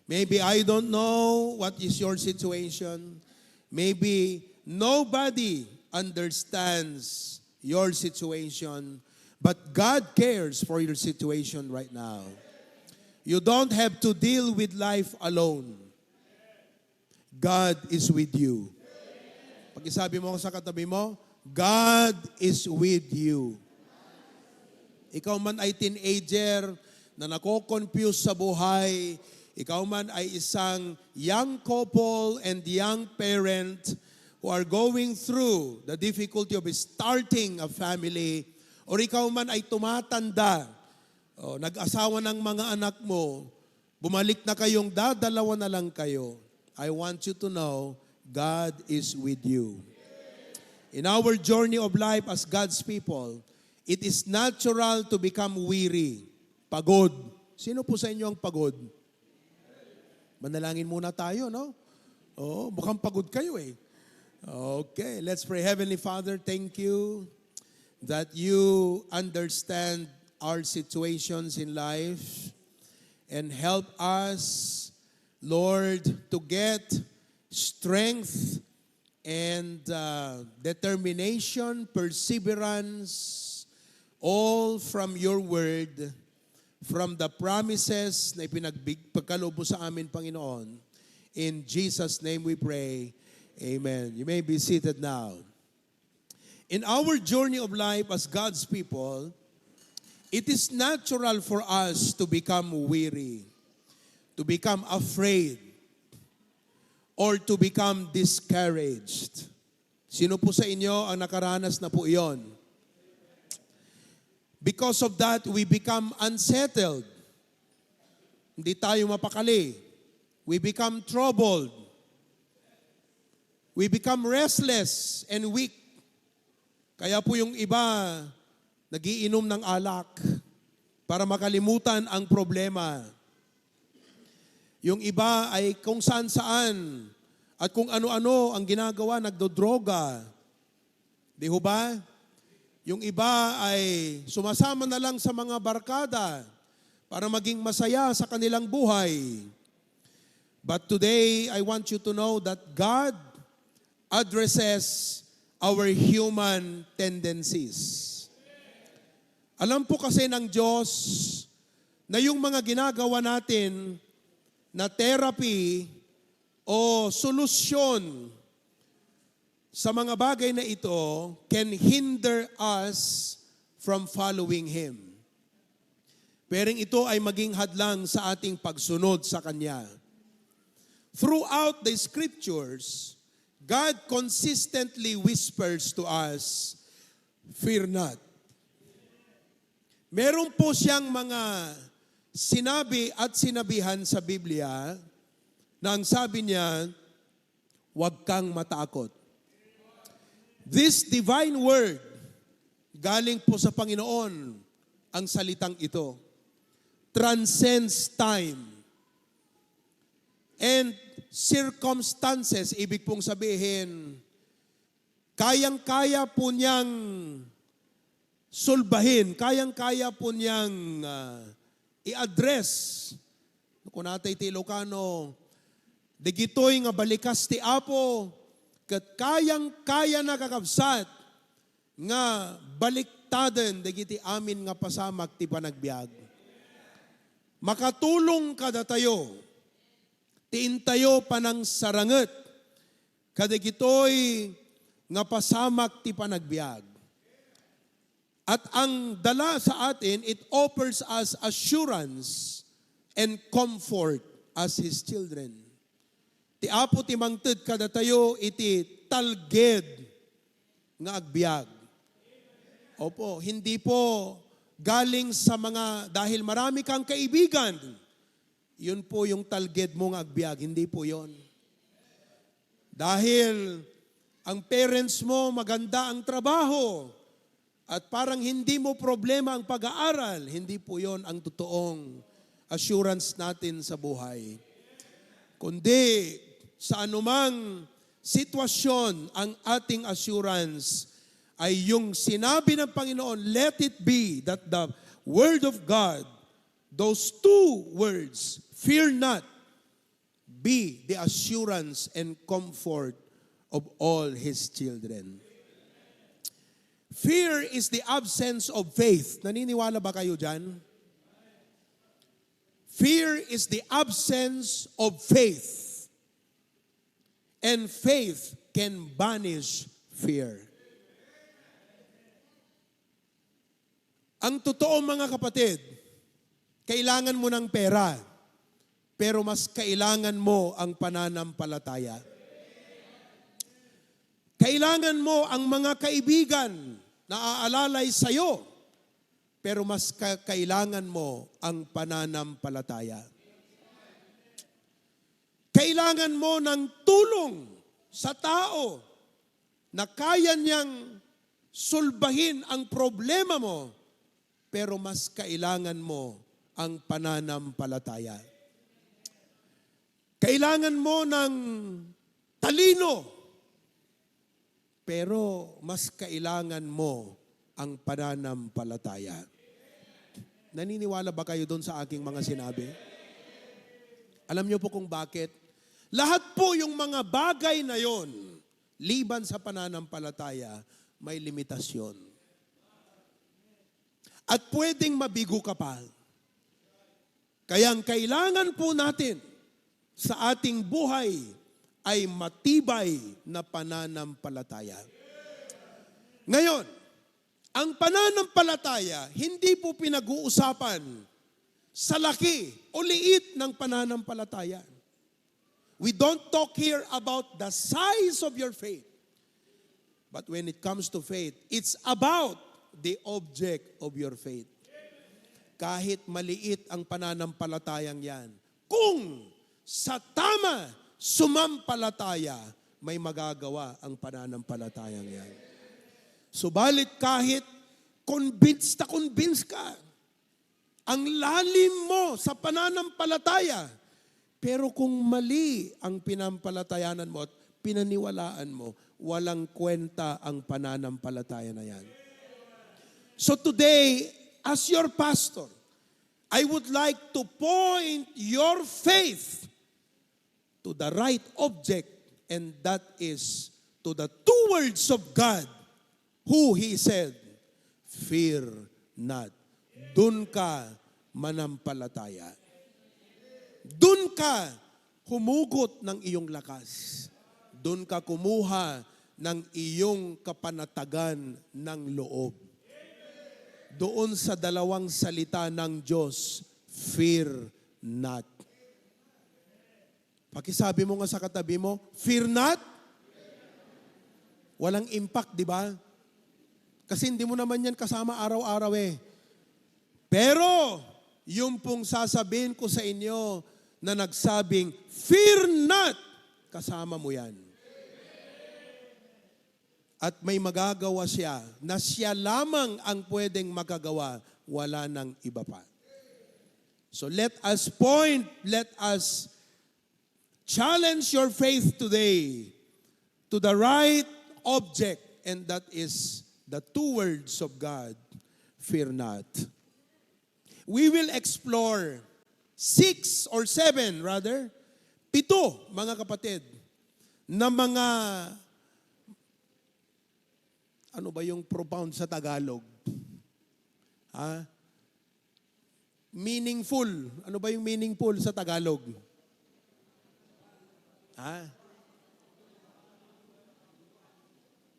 Maybe I don't know what is your situation. Maybe nobody understands your situation, but God cares for your situation right now. You don't have to deal with life alone. God is with you. Pag isabi mo sa katabi mo, God is with you. Ikaw man ay teenager na nako-confuse sa buhay, ikaw man ay isang young couple and young parent who are going through the difficulty of starting a family, or ikaw man ay tumatanda, nag-asawa ng mga anak mo, bumalik na kayong dadalawa na lang kayo, I want you to know, God is with you. In our journey of life as God's people, it is natural to become weary, pagod. Sino po sa inyo ang pagod? Manalangin muna tayo, no? Oh, mukhang pagod kayo eh. Okay, let's pray. Heavenly Father, thank you that you understand our situations in life and help us, Lord, to get strength and determination, perseverance, all from your word, from the promises na ipinagpagkaloob sa amin, Panginoon. In Jesus' name we pray. Amen. You may be seated now. In our journey of life as God's people, it is natural for us to become weary, to become afraid, or to become discouraged. Sino po sa inyo ang nakaranas na po iyon? Because of that, we become unsettled. Hindi tayo mapakali. We become troubled. We become restless and weak. Kaya po yung iba, nagiinom ng alak para makalimutan ang problema. Yung iba ay kung saan-saan at kung ano-ano ang ginagawa, nagdodroga. Di ho ba? Yung iba ay sumasama na lang sa mga barkada para maging masaya sa kanilang buhay. But today, I want you to know that God addresses our human tendencies. Alam po kasi ng Diyos na yung mga ginagawa natin na therapy o solusyon sa mga bagay na ito can hinder us from following Him. Pero ito ay maging hadlang sa ating pagsunod sa Kanya. Throughout the Scriptures, God consistently whispers to us, fear not. Meron po siyang mga sinabi at sinabihan sa Biblia na ang sabi niya, huwag kang matakot. This divine word, galing po sa Panginoon, ang salitang ito, transcends time and circumstances. Ibig pong sabihin, kayang-kaya po niyang sulbahin, kayang-kaya po niyang i-address. Kung natay ti Ilocano, digitoy nga balikas ti Apo, kat kayang-kaya na kakabsat nga baliktaden dagiti amin nga pasamak ti panagbiag. Makatulong kada tayo, tiintayo panang saranget, kadagitoy nga pasamak ti panagbiag. At ang dala sa atin, it offers us assurance and comfort as His children. Ti Apo ti mangted kada tayo iti talged nga agbiag. Opo, hindi po galing sa mga, dahil marami kang kaibigan, yun po yung talged mo nga agbiag, hindi po yun. Dahil ang parents mo maganda ang trabaho at parang hindi mo problema ang pag-aaral, hindi po yun ang totoong assurance natin sa buhay. Kundi sa anumang sitwasyon, ang ating assurance ay yung sinabi ng Panginoon, let it be that the Word of God, those two words, fear not, be the assurance and comfort of all His children. Fear is the absence of faith. Naniniwala ba kayo dyan? Fear is the absence of faith. And faith can banish fear. Ang totoo mga kapatid, kailangan mo ng pera, pero mas kailangan mo ang pananampalataya. Kailangan mo ang mga kaibigan na aalalay sa'yo, pero mas kailangan mo ang pananampalataya. Kailangan mo ng tulong sa tao na kaya niyang sulbahin ang problema mo, pero mas kailangan mo ang pananampalataya. Kailangan mo ng talino, pero mas kailangan mo ang pananampalataya. Naniniwala ba kayo doon sa aking mga sinabi? Alam niyo po kung bakit? Lahat po yung mga bagay na yon, liban sa pananampalataya, may limitasyon. At pwedeng mabigo ka pa. Kaya ang kailangan po natin sa ating buhay ay matibay na pananampalataya. Ngayon, ang pananampalataya, hindi po pinag-uusapan sa laki o liit ng pananampalataya. We don't talk here about the size of your faith. But when it comes to faith, it's about the object of your faith. Kahit maliit ang pananampalatayang yan, kung sa tama sumampalataya, may magagawa ang pananampalatayang yan. Subalit kahit convinced ka, ang lalim mo sa pananampalataya, pero kung mali ang pinampalatayanan mo at pinaniwalaan mo, walang kwenta ang pananampalataya na yan. So today, as your pastor, I would like to point your faith to the right object, and that is to the two words of God, who He said, fear not. Dun ka manampalataya. Dun ka humugot ng iyong lakas. Dun ka kumuha ng iyong kapanatagan ng loob. Doon sa dalawang salita ng Diyos, fear not. Pakisabi mo nga sa katabi mo, fear not. Walang impact, di ba? Kasi hindi mo naman yan kasama araw-araw eh. Pero, yung pong sasabihin ko sa inyo na nagsabing, fear not, kasama mo yan. At may magagawa siya na siya lamang ang pwedeng magagawa, wala nang iba pa. So let us challenge your faith today to the right object, and that is the two words of God, fear not. We will explore 7 mga kapatid, na mga, ano ba yung profound sa Tagalog? Meaningful. Ano ba yung meaningful sa Tagalog?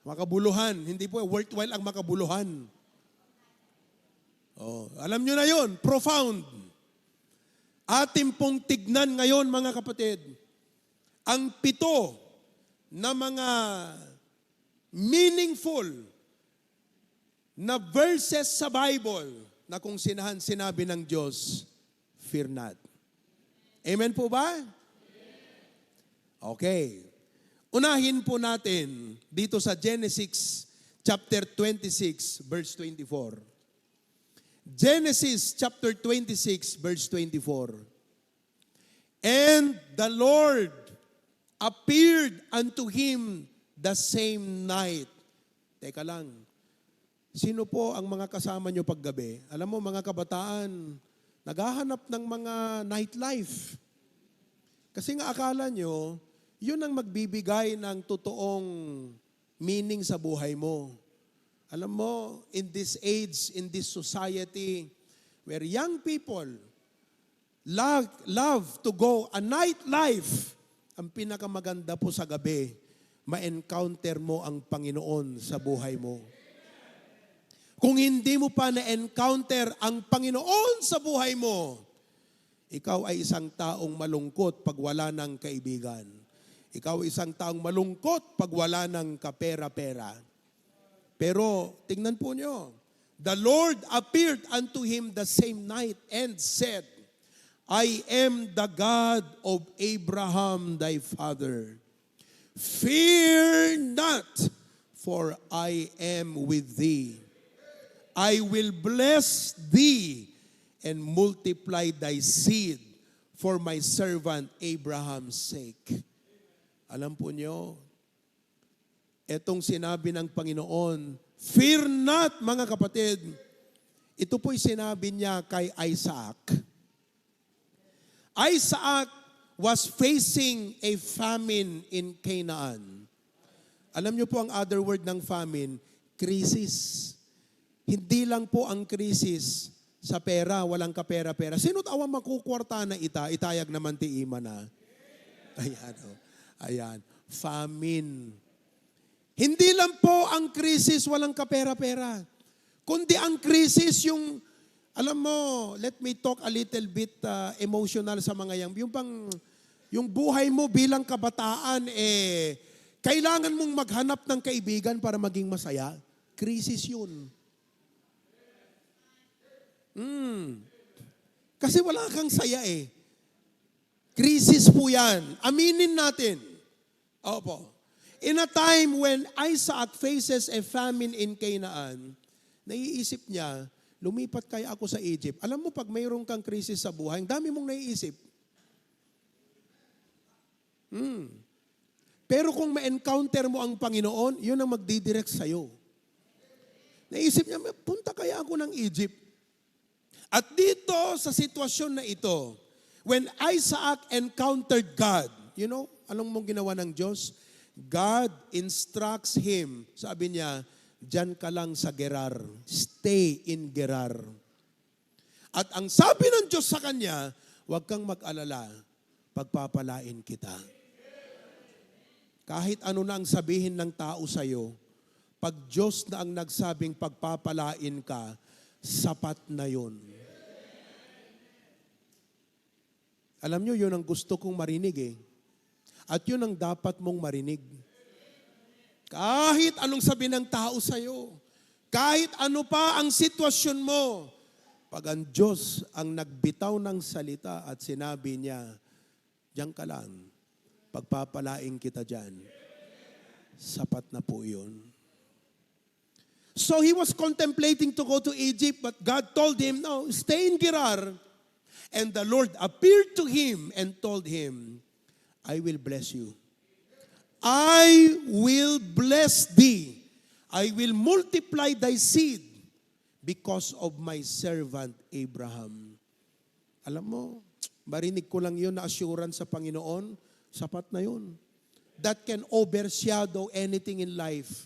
Makabuluhan. Hindi po, worthwhile ang makabuluhan. Alam nyo na yon, profound. Atin pong tignan ngayon mga kapatid, ang 7 na mga meaningful na verses sa Bible na kung sinabi ng Diyos, fear not. Amen po ba? Okay. Unahin po natin dito sa Genesis chapter 26 verse 24. Genesis chapter 26 verse 24. And the Lord appeared unto him the same night. Teka lang. Sino po ang mga kasama nyo paggabi? Alam mo mga kabataan, naghahanap ng mga nightlife. Kasi nga akala nyo, yun ang magbibigay ng totoong meaning sa buhay mo. Alam mo, in this age, in this society, where young people love to go a nightlife, ang pinakamaganda po sa gabi, ma-encounter mo ang Panginoon sa buhay mo. Kung hindi mo pa na-encounter ang Panginoon sa buhay mo, ikaw ay isang taong malungkot pag wala ng kaibigan. Ikaw ay isang taong malungkot pag wala ng kapera-pera. Pero tingnan po nyo, the Lord appeared unto him the same night and said, I am the God of Abraham thy father. Fear not, for I am with thee. I will bless thee and multiply thy seed for my servant Abraham's sake. Alam po nyo, etong sinabi ng Panginoon, fear not, mga kapatid, ito po'y sinabi niya kay Isaac. Isaac was facing a famine in Canaan. Alam niyo po ang other word ng famine, crisis. Hindi lang po ang krisis sa pera, walang kapera-pera. Sino't awang makukwarta na itayag naman ti ima na. Ayan, ayan, famine. Hindi lang po ang krisis, walang kapera-pera. Kundi ang krisis yung, alam mo, let me talk a little bit emotional sa mga yung buhay mo bilang kabataan, kailangan mong maghanap ng kaibigan para maging masaya. Krisis yun. Kasi wala kang saya Krisis po yan. Aminin natin. Opo. In a time when Isaac faces a famine in Canaan, naiisip niya, lumipat kaya ako sa Egypt. Alam mo, pag mayroon kang krisis sa buhay, ang dami mong naiisip. Pero kung ma-encounter mo ang Panginoon, yun ang magdidirect sa'yo. Naisip niya, punta kaya ako ng Egypt. At dito, sa sitwasyon na ito, when Isaac encountered God, you know, anong mong ginawa ng Diyos? God instructs him. Sabi niya, diyan ka lang sa Gerar. Stay in Gerar. At ang sabi ng Diyos sa kanya, huwag kang mag-alala, pagpapalain kita. Kahit ano na ang sabihin ng tao sa'yo, pag Diyos na ang nagsabing pagpapalain ka, sapat na yun. Alam nyo, yun ang gusto kong marinig At yun ang dapat mong marinig. Kahit anong sabi ng tao sa'yo, kahit ano pa ang sitwasyon mo, pag ang Diyos ang nagbitaw ng salita at sinabi niya, diyan ka lang, pagpapalain kita diyan. Sapat na po yun. So he was contemplating to go to Egypt, but God told him, no, stay in Gerar. And the Lord appeared to him and told him, I will bless you. I will bless thee. I will multiply thy seed because of my servant Abraham. Alam mo, marinig ko lang yun na assurance sa Panginoon, sapat na yun. That can overshadow anything in life.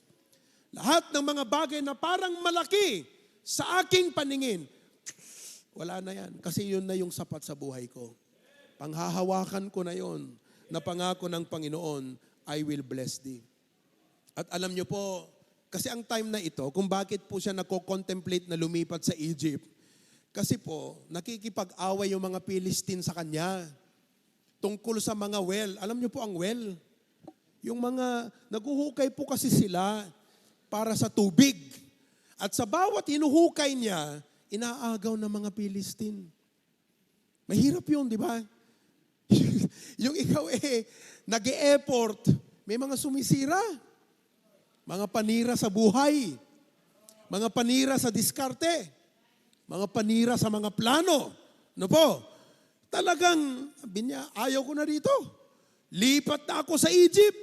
Lahat ng mga bagay na parang malaki sa aking paningin, wala na yan. Kasi yun na yung sapat sa buhay ko. Panghahawakan ko na yun, na pangako ng Panginoon, I will bless thee. At alam nyo po, kasi ang time na ito, kung bakit po siya nako-contemplate na lumipat sa Egypt, kasi po, nakikipag-away yung mga Philistine sa kanya tungkol sa mga well. Alam nyo po ang well? Yung mga, naguhukay po kasi sila para sa tubig. At sa bawat hinuhukay niya, inaagaw ng mga Philistine. Mahirap yun, di ba? Yung ikaw nag-e-effort, may mga sumisira. Mga panira sa buhay. Mga panira sa diskarte. Mga panira sa mga plano. No po? Talagang, sabi niya, ayaw ko na dito. Lipat na ako sa Egypt.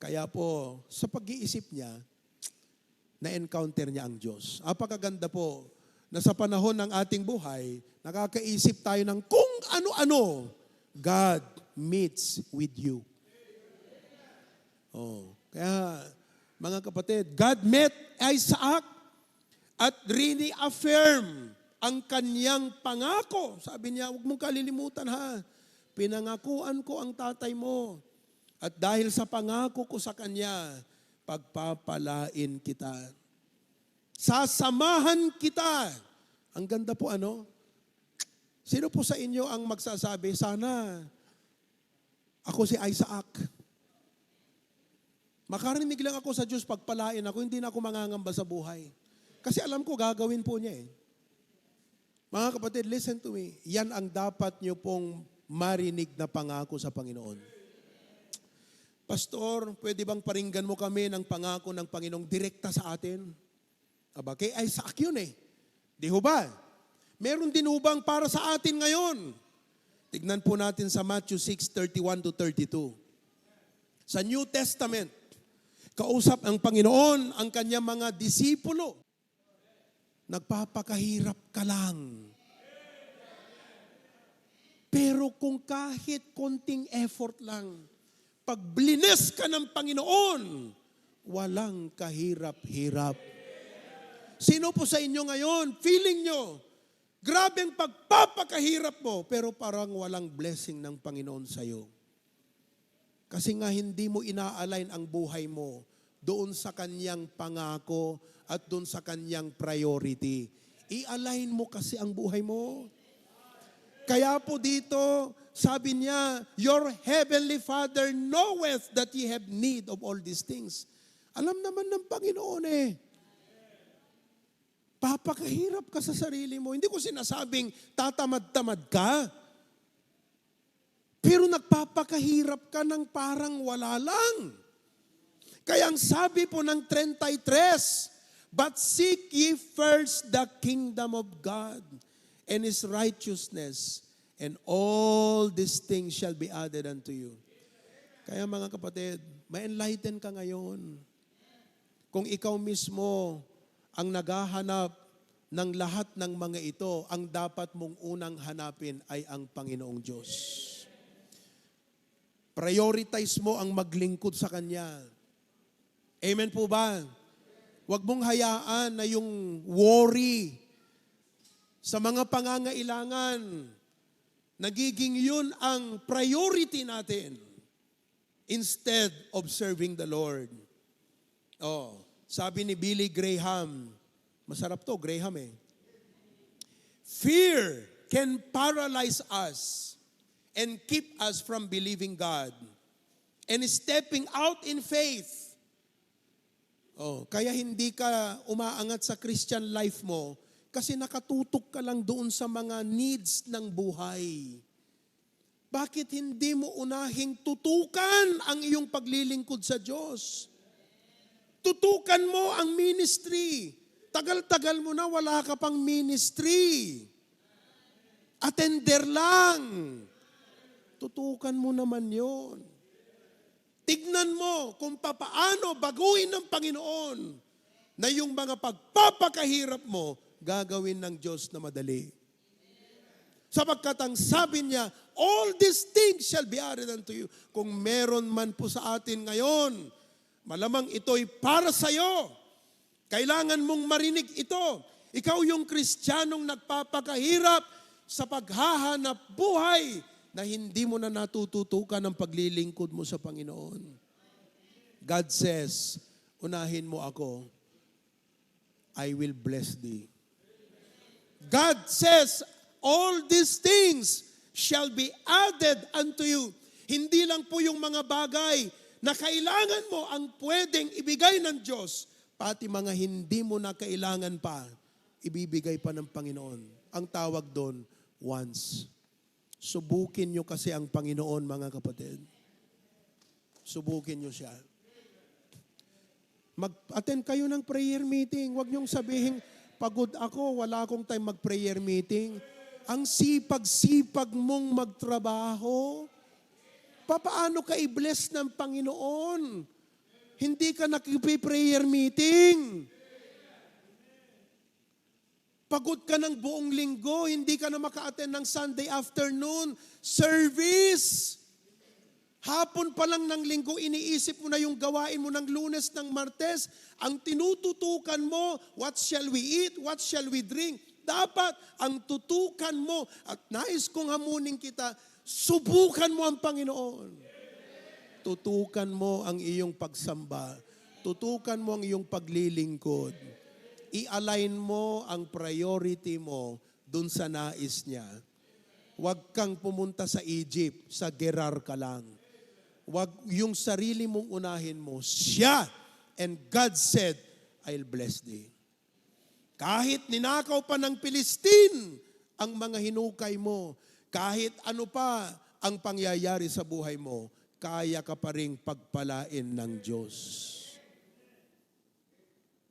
Kaya po, sa pag-iisip niya, na-encounter niya ang Diyos. Apakaganda po, na sa panahon ng ating buhay, nakakaisip tayo ng kung ano-ano. God meets with you. Oh, kaya mga kapatid, God met Isaac at reaffirm ang kanyang pangako. Sabi niya, huwag mong kalilimutan ha. Pinangakuan ko ang tatay mo. At dahil sa pangako ko sa kanya, pagpapalain kita. Sasamahan kita. Ang ganda po ano? Sino po sa inyo ang magsasabi, sana ako si Isaac. Makarinig lang ako sa Diyos, pagpalain ako, hindi na ako mangangamba sa buhay. Kasi alam ko, gagawin po niya eh. Mga kapatid, listen to me. Yan ang dapat niyo pong marinig na pangako sa Panginoon. Pastor, pwede bang paringgan mo kami ng pangako ng Panginoong direkta sa atin? Aba, kay Isaac yun eh. Di ho ba? Meron din hubang para sa atin ngayon. Tignan po natin sa Matthew 6:31-32. Sa New Testament, kausap ang Panginoon ang kanyang mga disipulo. Nagpapakahirap ka lang. Pero kung kahit konting effort lang, pag blines ka ng Panginoon, walang kahirap-hirap. Sino po sa inyo ngayon, feeling nyo, grabe ang pagpapakahirap mo, pero parang walang blessing ng Panginoon sa iyo. Kasi nga hindi mo ina-align ang buhay mo doon sa kanyang pangako at doon sa kanyang priority. I-align mo kasi ang buhay mo. Kaya po dito, sabi niya, your heavenly Father knoweth that ye have need of all these things. Alam naman ng Panginoon eh. Papakahirap ka sa sarili mo. Hindi ko sinasabing tatamad-tamad ka. Pero nagpapakahirap ka ng parang wala lang. Kaya ang sabi po ng 33, but seek ye first the kingdom of God and His righteousness, and all these things shall be added unto you. Kaya mga kapatid, ma-enlighten ka ngayon. Kung ikaw mismo ang naghahanap ng lahat ng mga ito, ang dapat mong unang hanapin ay ang Panginoong Diyos. Prioritize mo ang maglingkod sa Kanya. Amen po ba? Huwag mong hayaan na yung worry sa mga pangangailangan, nagiging yun ang priority natin instead of serving the Lord. Oh, sabi ni Billy Graham, masarap to, Graham eh. Fear can paralyze us and keep us from believing God and stepping out in faith. Oh, kaya hindi ka umaangat sa Christian life mo kasi nakatutok ka lang doon sa mga needs ng buhay. Bakit hindi mo unahing tutukan ang iyong paglilingkod sa Diyos? Tutukan mo ang ministry. Tagal-tagal mo na wala ka pang ministry. Attender lang. Tutukan mo naman yon. Tignan mo kung papaano baguhin ng Panginoon na yung mga pagpapakahirap mo, gagawin ng Diyos na madali. Sapagkat ang sabi niya, all these things shall be added unto you. Kung meron man po sa atin ngayon, malamang ito'y para sa iyo. Kailangan mong marinig ito. Ikaw yung Kristiyanong nagpapakahirap sa paghahanap buhay na hindi mo na natututukan ang paglilingkod mo sa Panginoon. God says, unahin mo ako, I will bless thee. God says, all these things shall be added unto you. Hindi lang po yung mga bagay na kailangan mo ang pwedeng ibigay ng Diyos, pati mga hindi mo na kailangan pa, ibibigay pa ng Panginoon. Ang tawag doon, once. Subukin nyo kasi ang Panginoon, mga kapatid. Subukin nyo siya. Mag-attend kayo ng prayer meeting. Huwag nyong sabihin, pagod ako, wala akong time mag-prayer meeting. Ang sipag-sipag mong magtrabaho, papaano ka i-bless ng Panginoon? Hindi ka nakipi-prayer meeting. Pagod ka ng buong linggo, hindi ka na maka-attend ng Sunday afternoon service. Hapon pa lang ng linggo, iniisip mo na yung gawain mo ng Lunes, ng Martes. Ang tinututukan mo, what shall we eat? What shall we drink? Dapat ang tutukan mo, at nais kong hamunin kita, subukan mo ang Panginoon. Tutukan mo ang iyong pagsamba. Tutukan mo ang iyong paglilingkod. I-align mo ang priority mo dun sa nais niya. Huwag kang pumunta sa Egypt, sa Gerar ka lang. Huwag yung sarili mong unahin mo. Siya, and God said, I'll bless thee. Kahit ninakaw pa ng Pilistin ang mga hinukay mo, kahit ano pa ang pangyayari sa buhay mo, kaya ka pa ring pagpalain ng Diyos.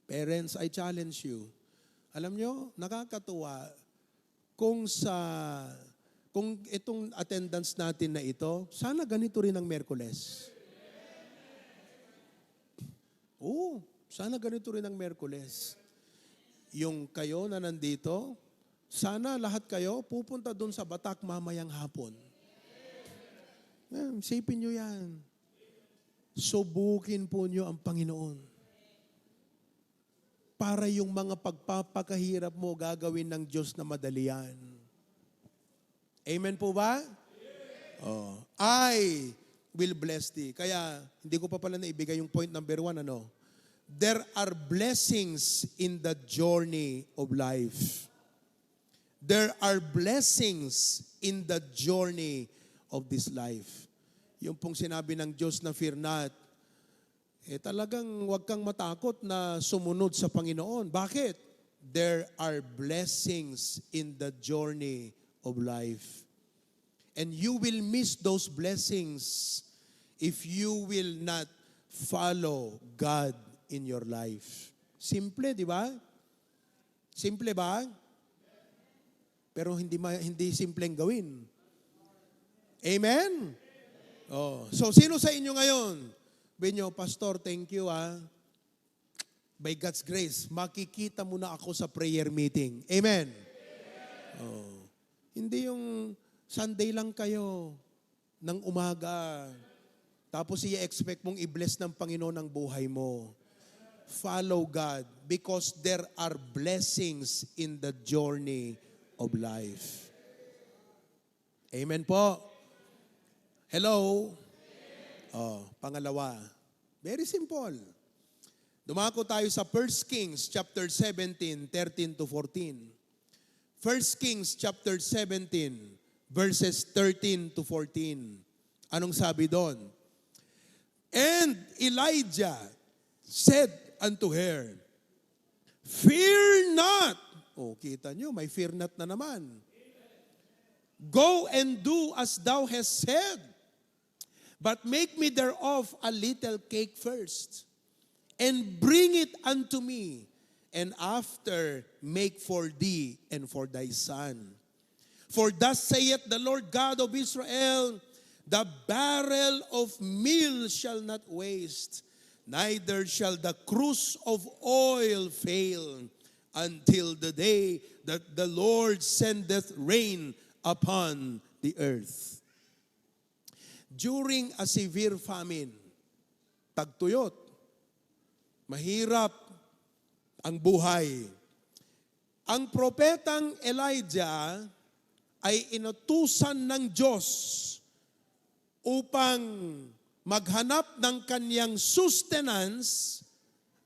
Parents, I challenge you. Alam nyo, nakakatuwa kung itong attendance natin na ito, sana ganito rin ang Miyerkules. Oo, sana ganito rin ang Miyerkules. Yung kayo na nandito, sana lahat kayo pupunta doon sa Batak mamayang hapon. Isipin nyo yan. Subukin po nyo ang Panginoon. Para yung mga pagpapakahirap mo gagawin ng Diyos na madali yan. Amen po ba? Oh, I will bless thee. Kaya, hindi ko pa pala naibigay yung point number 1, ano? There are blessings in the journey of life. There are blessings in the journey of this life. Yung pong sinabi ng Diyos na fear not, talagang huwag kang matakot na sumunod sa Panginoon. Bakit? There are blessings in the journey of life. And you will miss those blessings if you will not follow God in your life. Simple, di ba? Simple ba? Pero hindi simpleng gawin. Amen? Oh, so sino sa inyo ngayon? Benyo, Pastor, thank you By God's grace, makikita mo na ako sa prayer meeting. Amen? Oh. Hindi yung Sunday lang kayo ng umaga. Tapos i-expect mong i-bless ng Panginoon ang buhay mo. Follow God because there are blessings in the journey of life. Amen po. Hello? Oh, pangalawa. Very simple. Dumako tayo sa 1 Kings chapter 17, 13 to 14. 1 Kings chapter 17, verses 13 to 14. Anong sabi doon? And Elijah said unto her, fear not. Oh, kita nyo, may fear not na naman. Go and do as thou hast said, but make me thereof a little cake first, and bring it unto me, and after make for thee and for thy son. For thus saith the Lord God of Israel, the barrel of meal shall not waste, neither shall the cruse of oil fail, until the day that the Lord sendeth rain upon the earth. During a severe famine, tagtuyot, mahirap ang buhay. Ang propetang Elijah ay inutusan ng Diyos upang maghanap ng kaniyang sustenance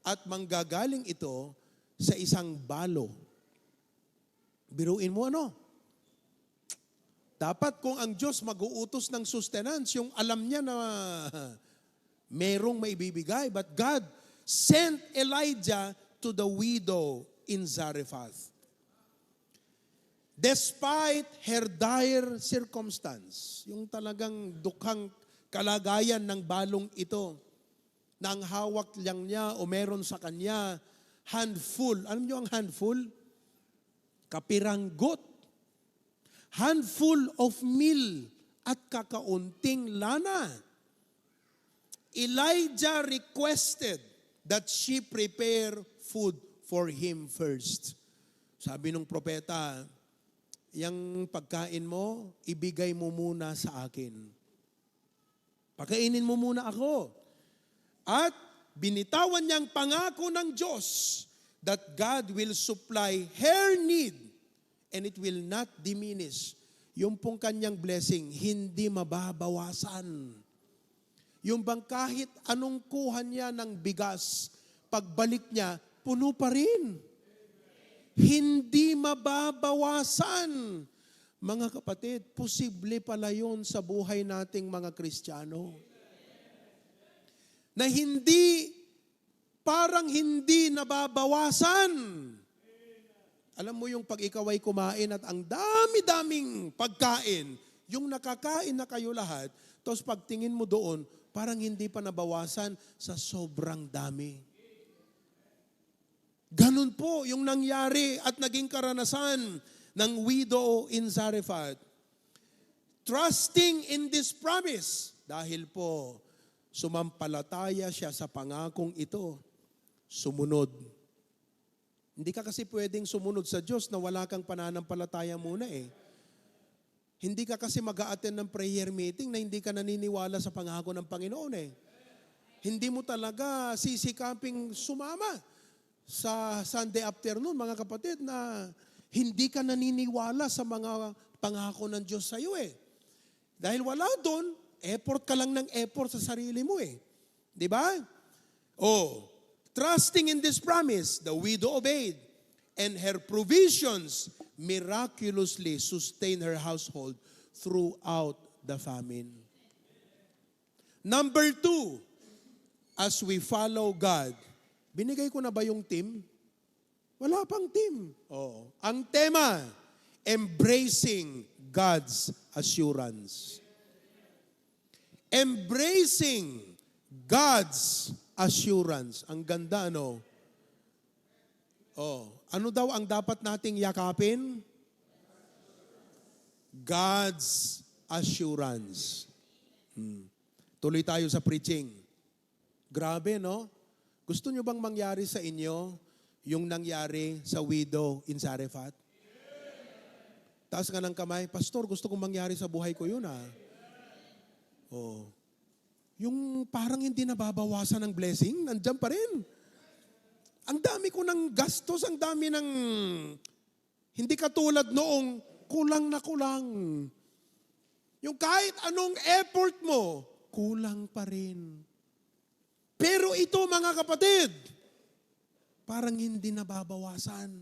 at manggagaling ito sa isang balo. Biruin mo ano? Dapat kung ang Diyos mag-uutos ng sustenance, yung alam niya na merong maibibigay. But God sent Elijah to the widow in Zarephath. Despite her dire circumstance, yung talagang dukhang kalagayan ng balong ito, na ang hawak lang niya o meron sa kanya, handful. Alam niyo ang handful? Kapiranggot. Handful of meal at kakaunting lana. Elijah requested that she prepare food for him first. Sabi ng propeta, yung pagkain mo, ibigay mo muna sa akin. Pakainin mo muna ako. At binitawan niyang pangako ng Diyos that God will supply her need and it will not diminish. Yung pong kanyang blessing, hindi mababawasan. Yung bang kahit anong kuha niya ng bigas, pagbalik niya, puno pa rin. Hindi mababawasan. Mga kapatid, posible pala yun sa buhay nating mga Kristiyano. Na hindi, parang hindi nababawasan. Alam mo yung pag ikaw ay kumain at ang dami-daming pagkain, yung nakakain na kayo lahat, tapos pagtingin mo doon, parang hindi pa nabawasan sa sobrang dami. Ganun po yung nangyari at naging karanasan ng widow in Zarephath. Trusting in this promise, dahil po sumampalataya siya sa pangakong ito, sumunod. Hindi ka kasi pwedeng sumunod sa Diyos na wala kang pananampalataya muna eh. Hindi ka kasi mag-a-attend ng prayer meeting na hindi ka naniniwala sa pangako ng Panginoon eh. Hindi mo talaga sisikaping sumama sa Sunday afternoon, mga kapatid, na hindi ka naniniwala sa mga pangako ng Diyos sa iyo eh. Dahil wala doon, effort ka lang ng effort sa sarili mo eh. Di ba? Trusting in this promise, the widow obeyed, and her provisions miraculously sustained her household throughout the famine. Number 2, as we follow God, binigay ko na ba yung team? Wala pang team. Ang tema, embracing God's assurance. Embracing God's assurance. Ang ganda, no? Ano daw ang dapat nating yakapin? God's assurance. Tuloy tayo sa preaching. Grabe, no? Gusto nyo bang mangyari sa inyo yung nangyari sa widow in Zarephath? Taas ka ng kamay, Pastor, gusto kong mangyari sa buhay ko yun Yung parang hindi nababawasan ng blessing, nandyan pa rin. Ang dami ko ng gastos, ang dami ng hindi katulad noong kulang na kulang. Yung kahit anong effort mo, kulang pa rin. Pero ito mga kapatid, parang hindi nababawasan.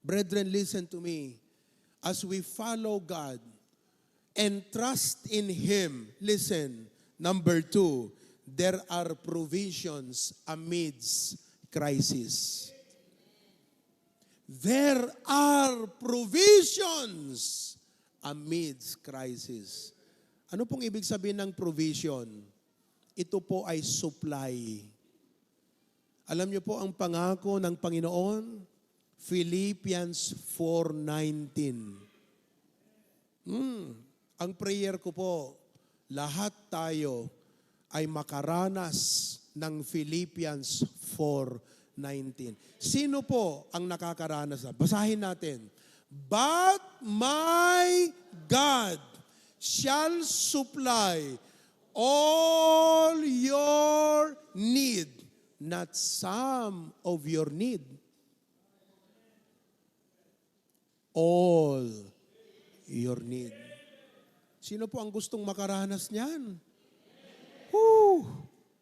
Brethren, listen to me. As we follow God and trust in Him, listen, number 2, there are provisions amidst crisis. There are provisions amidst crisis. Ano pong ibig sabihin ng provision? Ito po ay supply. Alam niyo po ang pangako ng Panginoon? Philippians 4:19. Ang prayer ko po, lahat tayo ay makaranas ng Philippians 4:19. Sino po ang nakakaranas? Basahin natin. But my God shall supply all your need, not some of your need. All your need. Sino po ang gustong makaranas niyan?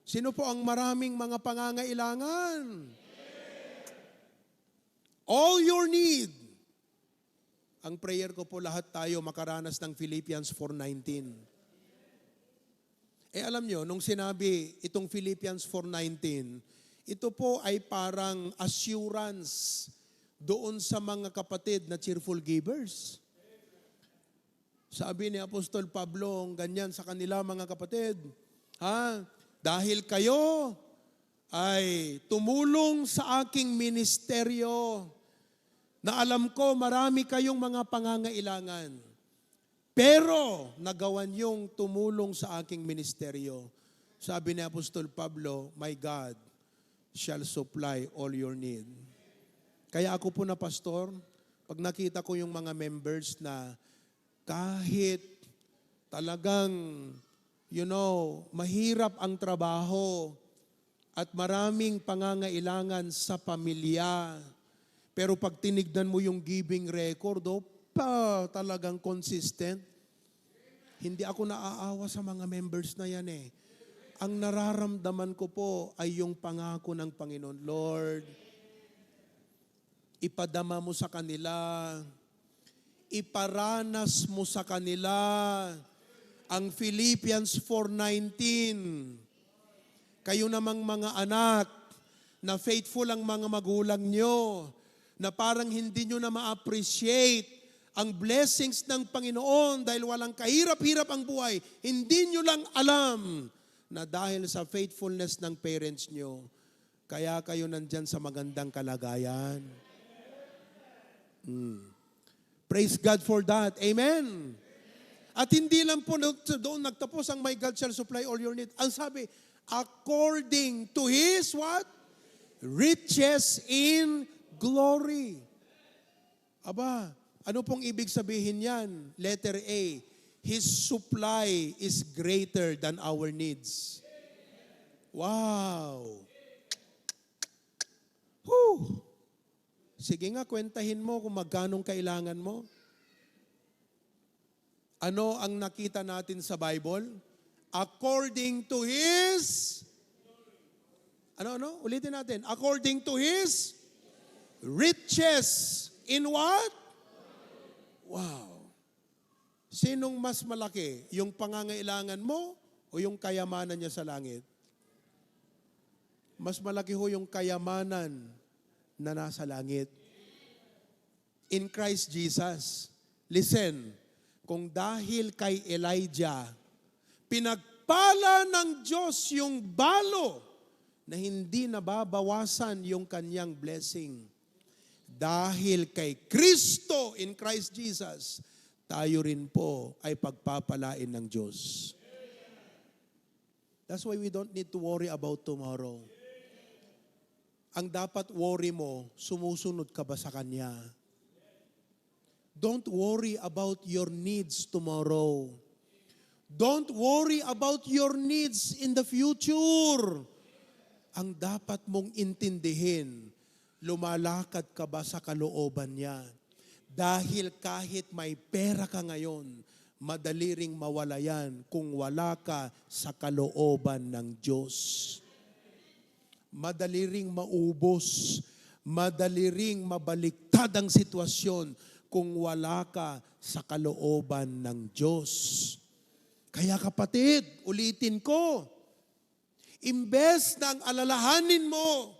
Sino po ang maraming mga pangangailangan? All your need. Ang prayer ko po, lahat tayo makaranas ng Philippians 4:19. Alam nyo, nung sinabi itong Philippians 4:19, ito po ay parang assurance doon sa mga kapatid na cheerful givers. Sabi ni Apostol Pablo, ganyan sa kanila mga kapatid, dahil kayo ay tumulong sa aking ministeryo, na alam ko marami kayong mga pangangailangan, pero nagawan yung tumulong sa aking ministeryo. Sabi ni Apostol Pablo, my God shall supply all your need. Kaya ako po na pastor, pag nakita ko yung mga members na kahit talagang, mahirap ang trabaho at maraming pangangailangan sa pamilya. Pero pag tinignan mo yung giving record, talagang consistent. Hindi ako naaawa sa mga members na yan eh. Ang nararamdaman ko po ay yung pangako ng Panginoon. Lord, ipadama mo sa kanila, iparanas mo sa kanila ang Philippians 4:19. Kayo namang mga anak, na faithful ang mga magulang nyo, na parang hindi nyo na ma-appreciate ang blessings ng Panginoon dahil walang kahirap-hirap ang buhay. Hindi nyo lang alam na dahil sa faithfulness ng parents nyo, kaya kayo nandyan sa magandang kalagayan. Praise God for that. Amen. At hindi lang po doon nagtapos ang My God shall supply all your needs. Ang sabi, according to His what? Riches in glory. Aba, ano pong ibig sabihin yan? Letter A, His supply is greater than our needs. Wow! Whew! Sige nga, kwentahin mo kung magkanong kailangan mo. Ano ang nakita natin sa Bible? According to His... Ano? Ulitin natin. According to His riches in what? Wow. Sinong mas malaki? Yung pangangailangan mo o yung kayamanan niya sa langit? Mas malaki ho yung kayamanan na nasa langit. In Christ Jesus. Listen, kung dahil kay Elijah, pinagpala ng Diyos yung balo na hindi nababawasan yung kanyang blessing. Dahil kay Kristo in Christ Jesus, tayo rin po ay pagpapalain ng Diyos. That's why we don't need to worry about tomorrow. Ang dapat worry mo, sumusunod ka ba sa Kanya? Don't worry about your needs tomorrow. Don't worry about your needs in the future. Ang dapat mong intindihin, lumalakad ka ba sa kalooban niya? Dahil kahit may pera ka ngayon, madali ring mawala yan kung wala ka sa kalooban ng Diyos. Madali ring maubos, madali ring mabaliktad ang sitwasyon kung wala ka sa kalooban ng Diyos. Kaya kapatid, ulitin ko, imbes na ang alalahanin mo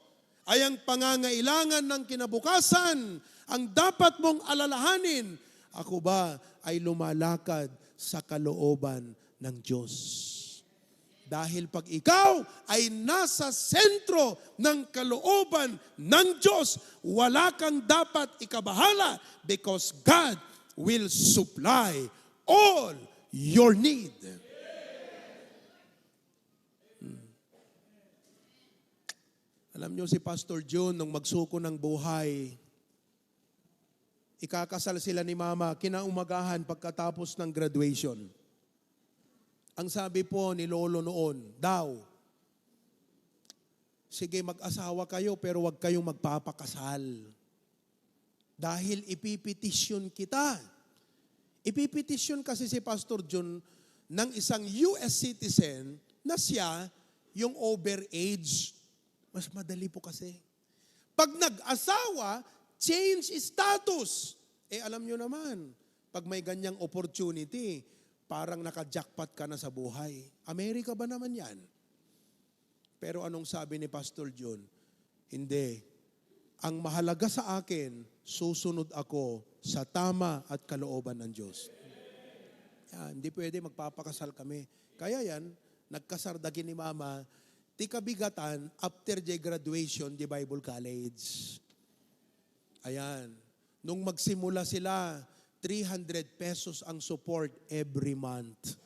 ay ang pangangailangan ng kinabukasan, ang dapat mong alalahanin, ako ba ay lumalakad sa kalooban ng Diyos? Dahil pag ikaw ay nasa sentro ng kalooban ng Diyos, wala kang dapat ikabahala because God will supply all your need. Alam nyo si Pastor John, nung magsuko ng buhay, ikakasal sila ni Mama kinaumagahan pagkatapos ng graduation. Ang sabi po ni Lolo noon, sige mag-asawa kayo pero huwag kayong magpapakasal. Dahil ipipetisyon kita. Ipipetisyon kasi si Pastor John ng isang US citizen na siya yung overage. Mas madali po kasi. Pag nag-asawa, change status. Alam nyo naman, pag may ganyang opportunity, parang naka-jackpot ka na sa buhay. Amerika ba naman yan? Pero anong sabi ni Pastor John? Hindi. Ang mahalaga sa akin, susunod ako sa tama at kalooban ng Diyos. Yan, hindi pwede magpapakasal kami. Kaya yan, nagkasardagin ni Mama, ti kabigatan after the graduation, the Bible College. Ayan. Nung magsimula sila, 300 pesos ang support every month.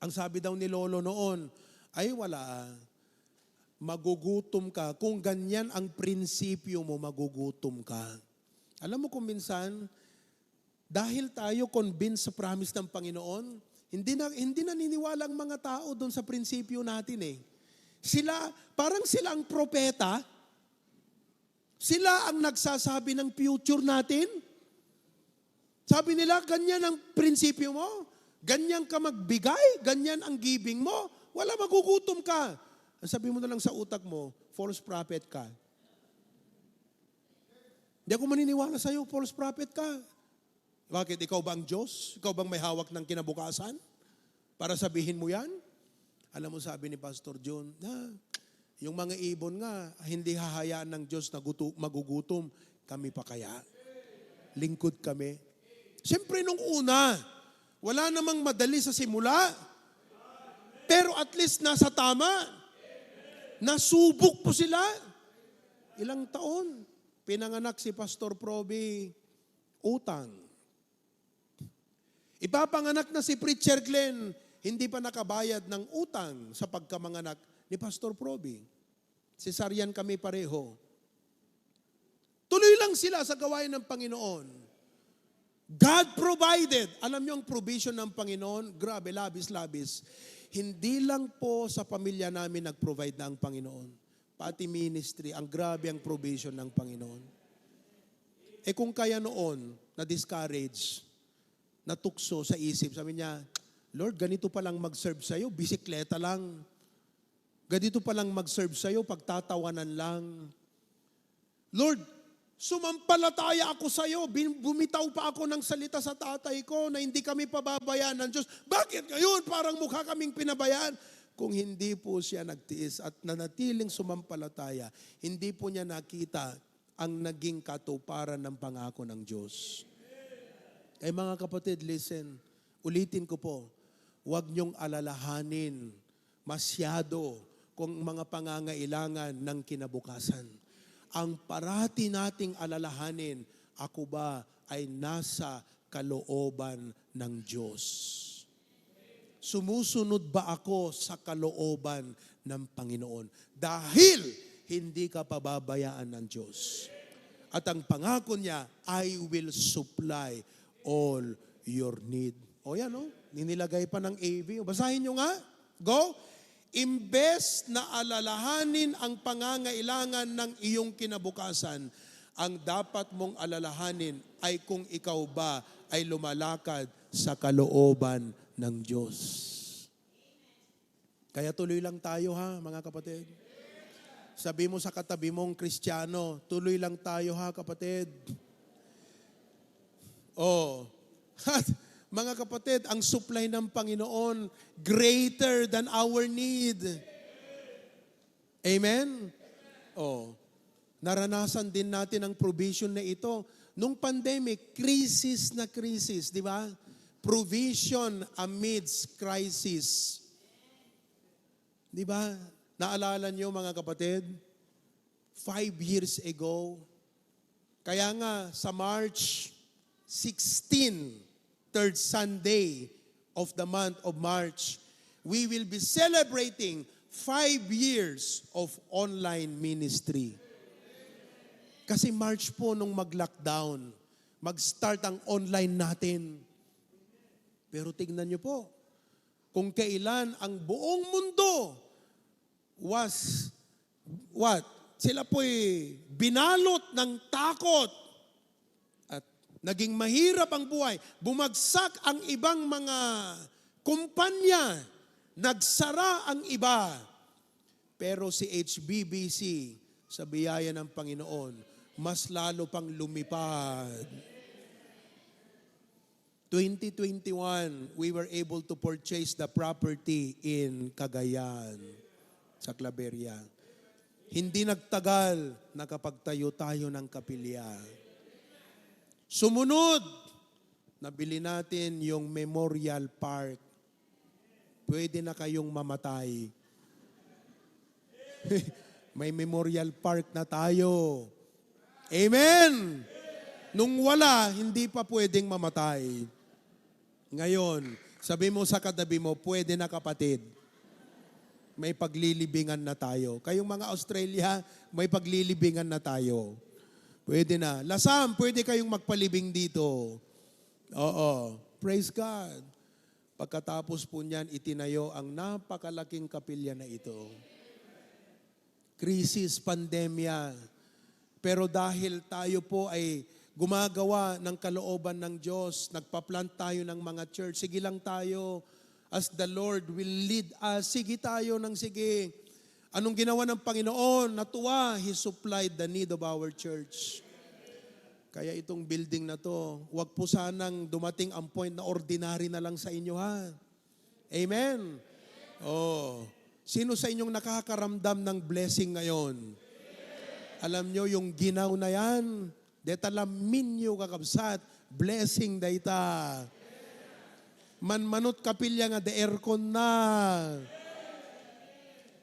Ang sabi daw ni Lolo noon, ay wala, magugutom ka. Kung ganyan ang prinsipyo mo, magugutom ka. Alam mo kung minsan, Dahil tayo convinced sa promise ng Panginoon, hindi naniniwala ang mga tao doon sa prinsipyo natin eh. Parang sila ang propeta, sila ang nagsasabi ng future natin. Sabi nila, ganyan ang prinsipyo mo, ganyan ka magbigay, ganyan ang giving mo, wala, magugutom ka. Sabi mo na lang sa utak mo, false prophet ka. Hindi ako maniniwala sa'yo, false prophet ka. Bakit? Ikaw ba ang Diyos? Ikaw bang may hawak ng kinabukasan? Para sabihin mo yan? Alam mo, sabi ni Pastor John, yung mga ibon nga, hindi hahayaan ng Diyos na magugutom. Kami pa kaya? Lingkod kami. Siyempre nung una, wala namang madali sa simula. Pero at least nasa tama. Nasubok po sila. Ilang taon? Pinanganak si Pastor Proby, utang. Ipapanganak na si Preacher Glenn, hindi pa nakabayad ng utang sa pagkamanganak ni Pastor Proby. Cesarian kami pareho. Tuloy lang sila sa gawain ng Panginoon. God provided. Alam niyo ang provision ng Panginoon? Grabe, labis-labis. Hindi lang po sa pamilya namin nag-provide na ang Panginoon. Pati ministry, ang grabe ang provision ng Panginoon. Kung kaya noon, na-discourage, natukso sa isip, sabi niya, Lord, ganito palang mag-serve sa'yo, bisikleta lang. Ganito palang mag-serve sa'yo, pagtatawanan lang. Lord, sumampalataya ako sa'yo, bumitaw pa ako ng salita sa tatay ko na hindi kami pababayaan ng Diyos. Bakit ngayon parang mukha kaming pinabayaan? Kung hindi po siya nagtiis at nanatiling sumampalataya, hindi po niya nakita ang naging katuparan ng pangako ng Diyos. Ay mga kapatid, listen, ulitin ko po, huwag niyong alalahanin masyado kung mga pangangailangan ng kinabukasan. Ang parati nating alalahanin, ako ba ay nasa kalooban ng Diyos? Sumusunod ba ako sa kalooban ng Panginoon? Dahil hindi ka pababayaan ng Diyos. At ang pangako niya, I will supply all your need. O yan, no? Ninilagay pa ng AV. Basahin nyo nga. Go. Imbes na alalahanin ang pangangailangan ng iyong kinabukasan, ang dapat mong alalahanin ay kung ikaw ba ay lumalakad sa kalooban ng Diyos. Kaya tuloy lang tayo ha, mga kapatid. Sabi mo sa katabi mong Kristiyano, tuloy lang tayo ha, kapatid. Mga kapatid, ang supply ng Panginoon greater than our need. Amen? Naranasan din natin ang provision na ito. Nung pandemic, crisis na crisis, di ba? Provision amidst crisis. Di ba? Naalala niyo mga kapatid? 5 years ago, kaya nga sa March 16, third Sunday of the month of March, we will be celebrating 5 years of online ministry. Kasi March po nung mag-lockdown, mag-start ang online natin. Pero tignan niyo po, kung kailan ang buong mundo was, what? Sila po'y binalot ng takot at naging mahirap ang buhay. Bumagsak ang ibang mga kumpanya, nagsara ang iba. Pero si HBBC, sa biyaya ng Panginoon, mas lalo pang lumipad. 2021, we were able to purchase the property in Cagayan, sa Claveria. Hindi nagtagal, nakapagtayo tayo ng kapilya. Sumunod, nabili natin yung Memorial Park. Pwede na kayong mamatay. May Memorial Park na tayo. Amen! Nung wala, hindi pa pwedeng mamatay. Ngayon, sabi mo sa katabi mo, pwede na kapatid. May paglilibingan na tayo. Kayong mga Australia, may paglilibingan na tayo. Pwede na. Lasam, pwede kayong magpalibing dito. Oo. Praise God. Pagkatapos po niyan, itinayo ang napakalaking kapilya na ito. Krisis, pandemya. Pero dahil tayo po ay gumagawa ng kalooban ng Diyos, nagpa-plant tayo ng mga church, sige lang tayo, as the Lord will lead us, sige tayo ng sige. Anong ginawa ng Panginoon? Natuwa, He supplied the need of our church. Kaya itong building na to, huwag po sanang dumating ang point na ordinary na lang sa inyo, ha? Amen? Oh. Sino sa inyong nakakaramdam ng blessing ngayon? Alam nyo, yung ginaw na yan, deta minyo kakabsat, blessing dayta. Manmanot kapilya nga de aircon na.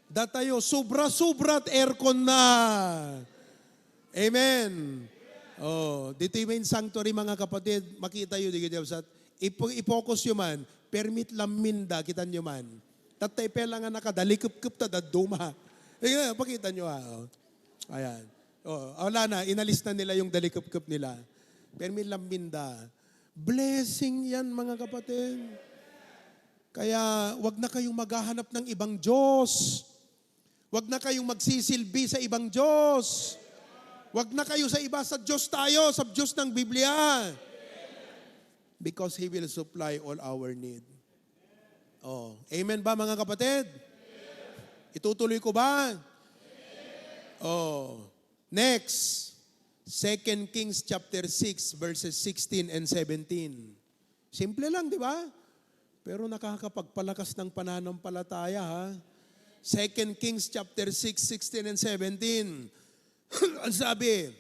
Datayo, sobra-sobrat aircon na. Amen. Oh, dito yung main sanctuary mga kapatid, makita yun, i-focus yun man, permit laminda, kita nyo man. Tatay pela nga nakadalikip-kip ta daduma. Pakita nyo ha. Oh. Ayan. Oh, wala na, inalis na nila yung dalikip-kip nila. Permit laminda. Blessing yan mga kapatid. Kaya wag na kayong maghahanap ng ibang Diyos. Wag na kayong magsisilbi sa ibang Diyos. Wag na kayo sa iba, sa Diyos tayo, sa Diyos ng Biblia. Because He will supply all our need. Oh, amen ba mga kapatid? Itutuloy ko ba? Oh, next. 2 Kings chapter 6 verses 16 and 17. Simple lang, di ba? Pero nakakapagpalakas ng pananampalataya, ha? 2 Kings chapter 6, 16 and 17. Ang sabi,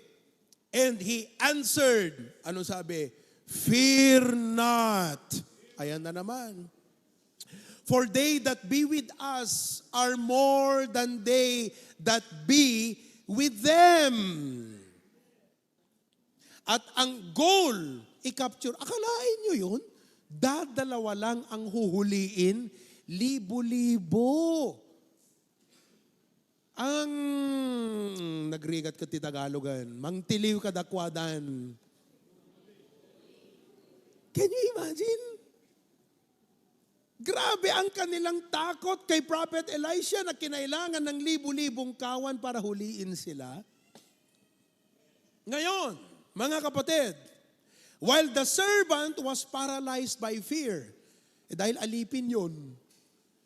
and he answered, anong sabi? Fear not. Ayan na naman. For they that be with us are more than they that be with them. At ang goal, i-capture, akalain nyo yun? Dadalawa lang ang huhuliin, libo-libo. Ang nagrigat ka ti Tagalogan, mangtiliw ka dakwadan. Can you imagine? Grabe ang kanilang takot kay Prophet Elisha na kinailangan ng libu-libong kawan para huliin sila. Ngayon, mga kapatid, while the servant was paralyzed by fear, dahil alipin yun,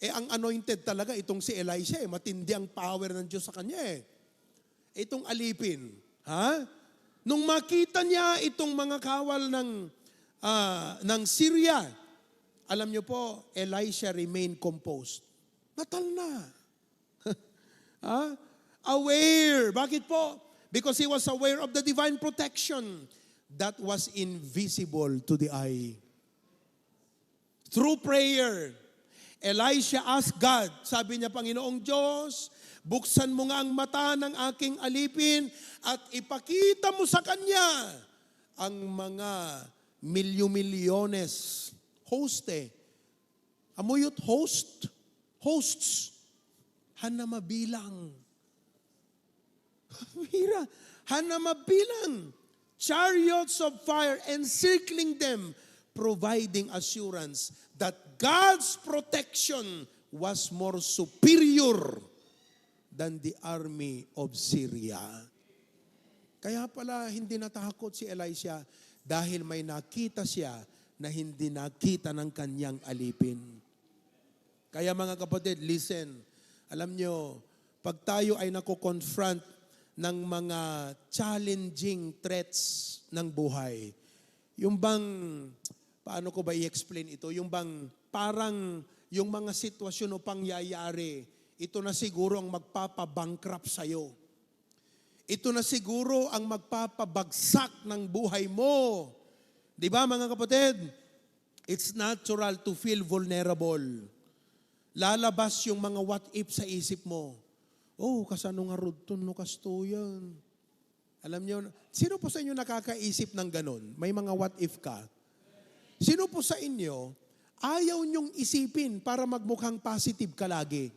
ang anointed talaga, itong si Elisha, matindi ang power ng Diyos sa kanya Itong alipin, ha? Nung makita niya itong mga kawal ng Syria, alam niyo po, Elisha remained composed. Natal na. Ha? Aware. Bakit po? Because he was aware of the divine protection that was invisible to the eye. Through prayer, Elisha asked God, sabi niya, Panginoong Diyos, buksan mo nga ang mata ng aking alipin at ipakita mo sa kanya ang mga milyon-milyones. Amuyot hosts. Hana mabilang. Hana mabilang. Chariots of fire encircling them, providing assurance that God's protection was more superior than the army of Syria. Kaya pala hindi natakot si Elisha dahil may nakita siya na hindi nakita ng kanyang alipin. Kaya mga kapatid, listen. Alam nyo, pag tayo ay nako-confront ng mga challenging threats ng buhay, yung bang, paano ko ba i-explain ito? Yung bang parang yung mga sitwasyon o pangyayari, ito na siguro ang magpapabankrupt sa'yo. Ito na siguro ang magpapabagsak ng buhay mo. Di ba mga kapatid? It's natural to feel vulnerable. Lalabas yung mga what if sa isip mo. Oh, kasano nga rudton no kastuyan. Alam nyo, sino po sa inyo nakakaisip ng ganon? May mga what if ka? Sino po sa inyo, ayaw nyong isipin para magmukhang positive ka lagi?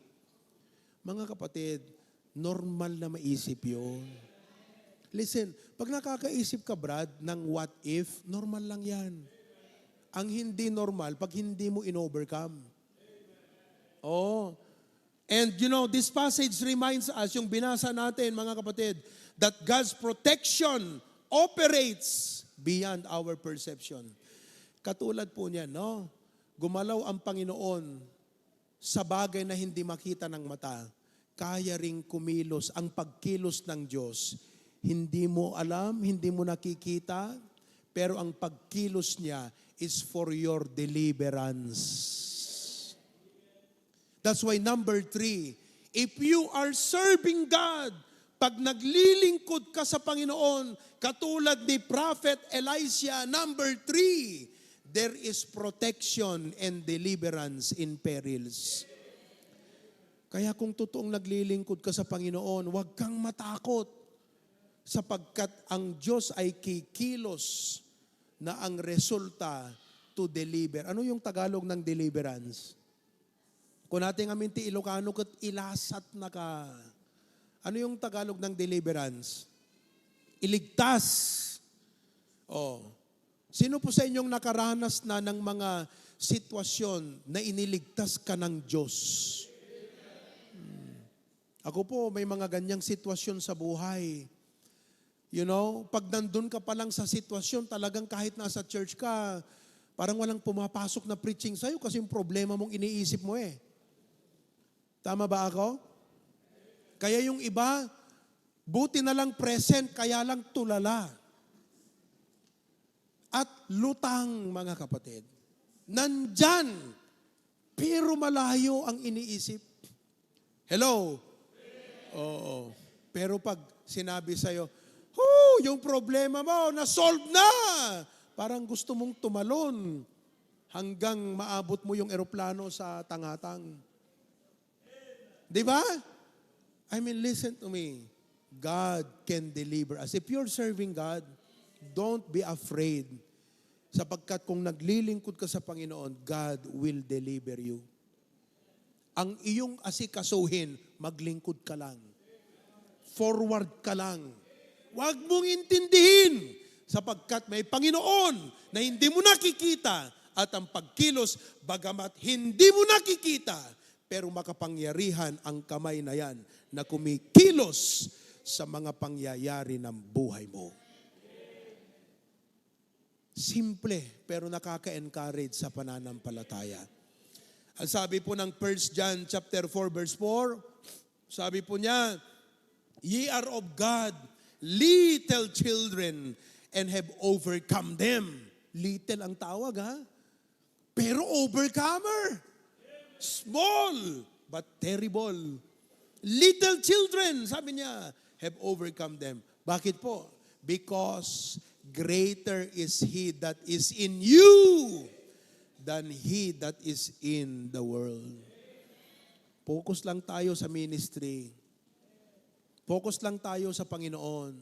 Mga kapatid, normal na maisip yun. Listen, pag nakakaisip ka, Brad, ng what if, normal lang yan. ang hindi normal pag hindi mo in-overcome. Oh. And this passage reminds us, yung binasa natin mga kapatid, that God's protection operates beyond our perception. Katulad po niyan, no? Gumalaw ang Panginoon sa bagay na hindi makita ng mata. Kaya ring kumilos ang pagkilos ng Diyos. Hindi mo alam, hindi mo nakikita, pero ang pagkilos niya is for your deliverance. That's why number 3, if you are serving God, pag naglilingkod ka sa Panginoon, katulad ni Prophet Elisha, number 3, there is protection and deliverance in perils. Kaya kung totoong naglilingkod ka sa Panginoon, huwag kang matakot sapagkat ang Diyos ay kikilos na ang resulta to deliver. Ano yung Tagalog ng deliverance? Kung natin amin ti Ilocano kat ilasat na ka. Ano yung Tagalog ng deliverance? Iligtas. Oh. Sino po sa inyong nakaranas na ng mga sitwasyon na iniligtas ka ng Diyos? Ako po, may mga ganyang sitwasyon sa buhay. Pag nandun ka pa lang sa sitwasyon, talagang kahit nasa church ka, parang walang pumapasok na preaching sa'yo kasi yung problema mong iniisip mo eh. Tama ba ako? Kaya yung iba, buti na lang present, kaya lang tulala. At lutang, mga kapatid. Nandyan, pero malayo ang iniisip. Hello? Oo. Pero pag sinabi sa'yo, yung problema mo, na-solve na! Parang gusto mong tumalon hanggang maabot mo yung eroplano sa tangatang. Di ba? Listen to me. God can deliver us. If you're serving God, don't be afraid. Sapagkat kung naglilingkod ka sa Panginoon, God will deliver you. Ang iyong asikasuhin, maglingkod ka lang. Forward ka lang. Huwag mong intindihin sapagkat may Panginoon na hindi mo nakikita at ang pagkilos, bagamat hindi mo nakikita, pero makapangyarihan ang kamay na yan na kumikilos sa mga pangyayari ng buhay mo. Simple, pero nakaka-encourage sa pananampalataya. Ang sabi po ng 1 John chapter 4 verse 4, sabi po niya, ye are of God, little children, and have overcome them. Little ang tawag, ha? Pero overcomer. Small, but terrible. Little children, sabi niya, have overcome them. Bakit po? Because greater is He that is in you than he that is in the world. Focus lang tayo sa ministry. Focus lang tayo sa Panginoon.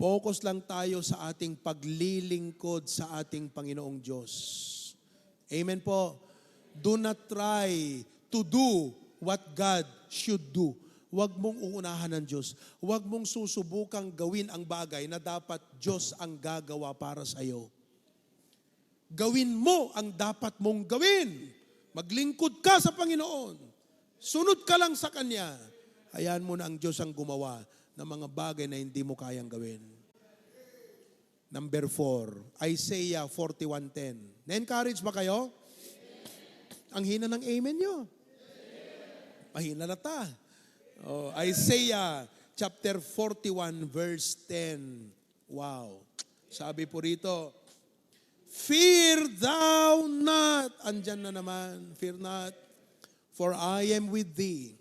Focus lang tayo sa ating paglilingkod sa ating Panginoong Diyos. Amen po. Do not try to do what God should do. Huwag mong uunahan ng Diyos. Huwag mong susubukang gawin ang bagay na dapat Diyos ang gagawa para sa iyo. Gawin mo ang dapat mong gawin. Maglingkod ka sa Panginoon. Sunod ka lang sa Kanya. Hayaan mo na ang Diyos ang gumawa ng mga bagay na hindi mo kayang gawin. Number 4, Isaiah 41:10. Na-encourage ba kayo? Ang hina ng amen nyo. Mahina na ta. Isaiah chapter 41 verse 10. Wow. Sabi po rito, fear thou not. Andyan na naman, fear not. For I am with thee.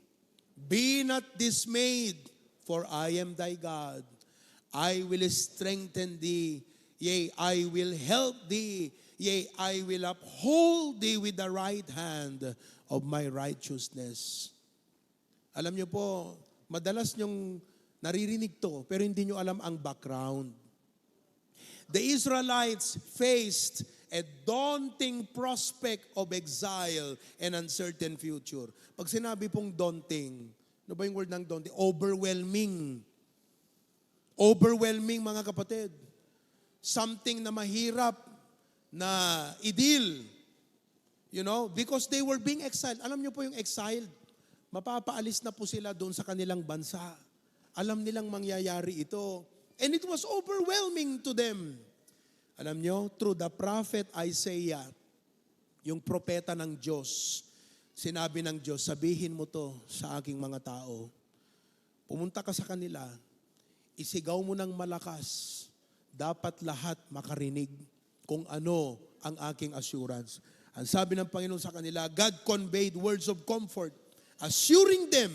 Be not dismayed, for I am thy God. I will strengthen thee. Yea, I will help thee. Yea, I will uphold thee with the right hand of my righteousness. Alam niyo po, madalas niyong naririnig to, pero hindi niyo alam ang background. The Israelites faced a daunting prospect of exile and uncertain future. Pag sinabi pong daunting, ano ba yung word ng daunting? Overwhelming. Overwhelming, mga kapatid. Something na mahirap na i-deal. You know, because they were being exiled. Alam niyo po yung exiled, mapapaalis na po sila doon sa kanilang bansa. Alam nilang mangyayari ito. And it was overwhelming to them. Alam niyo, through the prophet Isaiah, yung propeta ng Diyos, sinabi ng Diyos, sabihin mo to sa aking mga tao. Pumunta ka sa kanila, isigaw mo ng malakas, dapat lahat makarinig kung ano ang aking assurance. Ang sabi ng Panginoon sa kanila, God conveyed words of comfort, assuring them